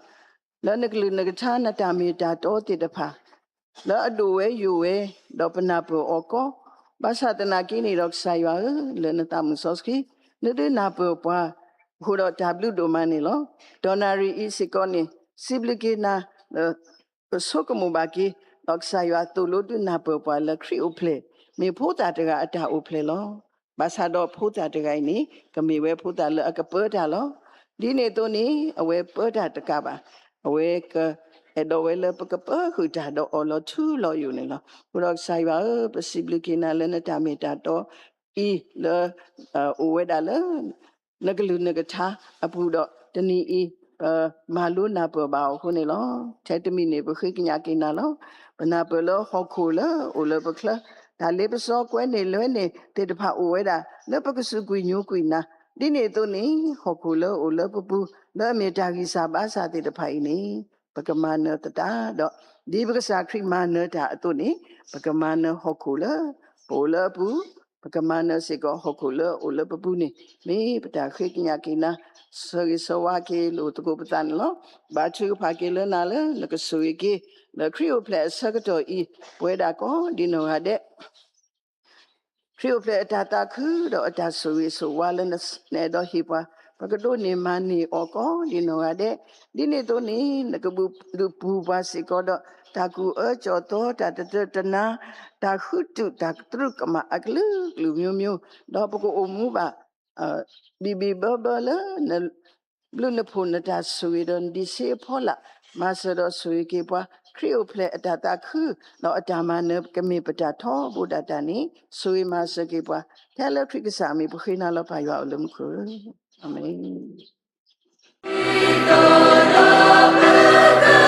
လၢနကလုၢ်နကထါနတၢ်မ့ၢ်တၢ်တီသ့ၣ်တဖၣ် လၢအဒိၣ်ဝဲယိာ်ဝဲ ဒီးပနၢ်ပၢၢ်အီၤကီး, ဘၣ်ဆၣ်သနာ်က့န့ၣ်ဒီးကစၢ်ယွၤဧၢ, လၢနသးမုၢ်စီဆှံ နဒုးနၢ်ပၢၢ်ပှၤ အဃိဒီးတၢ်ဘျုးဒိၣ်မးန့ၣ်လီၤ. ဒီးနၣ်ရံၣ်အံၤစ့ၢ်ကီးန့ၣ် စံးဘျုးက့ၤနၤ ပဆိကမိၣ်ဘၣ်က့ၤ ဒီးကစၢ်ယွၤသိၣ်လိဒုးနၢ်ပၢၢ်ပှၤလၢခရံာ်အိၣ်ဖျဲၣ် မ့ၢ်ဖိသၣ်တဂၤအတၢ်အိၣ်ဖျဲၣ်လီၤ. ဘၣ်ဆၣ်ဒီးဖိသၣ်တဂၤအံၤန့ၣ် ကမ့ၢ်ဝဲဖိသၣ်လၢအကပၢတၢ်လီၤ. ဒ်န့ၣ်အသိးန့ၣ် အဝဲပၢတၢ်တကးဘၣ်, အဝဲကအဲၣ်ဒိးဝဲလၢပကပၢဃုာ်တၢ်ဒီးအီၤလီၤထူလီၤယိာ်န့ၣ်လီၤ. အဃိဒီးကစၢ်ယွၤဧၢ, ပစံးဘျုးက့ၤနၤလၢနတၢ်မ့ၢ်တၢ်တီအံၤ လၢ အိၣ်ဝဲဒၣ်လၢ နကလုၢ်နကထါအပူၤဒီး တနံၤအံၤ ပမၤလိနၢ်ပၢၢ်ဘၣ်အီၤအဃိန့ၣ်လီၤ. ထဲတမံၤန့ၣ် ပဃ့ကညးက့ၤနၤလီၤ. ပနၢ်ပၢၢ်လၢဟီၣ်ခိၣ်လၢအိၣ်လၢပချၢ, တၢ်လ့ပစီကွဲန့ၢ်လွဲန့ၢ်သ့ၣ်တဖၣ်အိၣ်ဝဲဒၣ် လၢပကစူၢ်ကွံာ်ညိကွံာ်နၤ, ဒ်န့ၣ်အသိးန့ၣ် ဟီၣ်ခိၣ်လၢအိၣ်လၢပပူၤ လၢအမ့ၢ်တၢ်ဂံၢ်စၢ်ဘါစၢ်သ့ၣ်တဖၣ်အံၤန့ၣ် ပကမၤနၢၤသတးဒီး ဒ်ပကစၢ်ခရံာ်မၤနၢၤတၢ်အသိးန့ၣ် ပကမၤနၢၤဟီၣ်ခိၣ်လၢပအိၣ်လၢအပူၤ, ပကမၤနၢၤစ့ၢ်ကီးဟီၣ်ခိၣ်လၢအအိၣ်လၢပပူၤန့ၣ် မ့ၢ်ပတၢ်ဃ့ကညးက့ၤနၤ, ဆၢဂ့ၤဆၢဝါက့ၤလိာ်သကိးပသးန့ၣ်လီၤ. ဘါထုကဖၣ်က့ၤလၢနၤလၢနကဆိၣ်ဂ့ၤက့ၤ လၢခရံာ်အိၣ်ဖျဲၣ်အဆၢကတီၢ်အံၤ ပဝဲဒၣ်ကိးဒံနီၢ်ဂၤဒဲး ခရံာ်အိၣ်ဖျဲၣ်အတၢ်သးခုဒီးအတၢ်ဆိၣ်ဂ့ၤဆိၣ်ဝါလၢနအဲၣ်ဒိးဟ့ၣ်ပှၤ ပကဒိးန့ၢ်မၤန့ၢ်အီၤကိးဒံနီၢ်ဂၤဒဲး, ဒ်န့ၣ်အသိးန့ၣ် နကဒုးပူၤပှၤစ့ၢ်ကီးဒီး တၢ်ကူၣ်အၢကၠီၣ်သီ တၢ်တတၢတနါ, တၢ်ဃုတူာ် တၢ်ကတြူၢ်ကမၣ်အကလုာ်ကလုာ်မျိုးမျိုး, ဒီးပကအိၣ်မူဘၣ် ဘံၣ်ဘံၣ်ဘၢဘၢလၢ ဘျုးနဖှိၣ်နတၢ်ဆိၣ်ဂ့ၤဒီးနဒံးဆှံအဖီလာ်, မၤစၢၤဒီးဆိၣ်ဂ့ၤက့ၤပှၤ, ခရံာ်အိၣ်ဖျဲၣ်အတၢ်သးခု ဒီးအတၢ်မၤနၢၤကမ့ၢ်ပတၢ်ထီဘိဒၣ်တၢ်န့ၣ် ဆိၣ်ဂ့ၤမၤစၢၤက့ၤပှၤ, ထဲလၢခရံာ်ကစၢ်အမံၤပဃ့နၤလီၤပၢ်ယွၤအိၣ်လၢမူခိၣ်, အၤမ့ၣ်.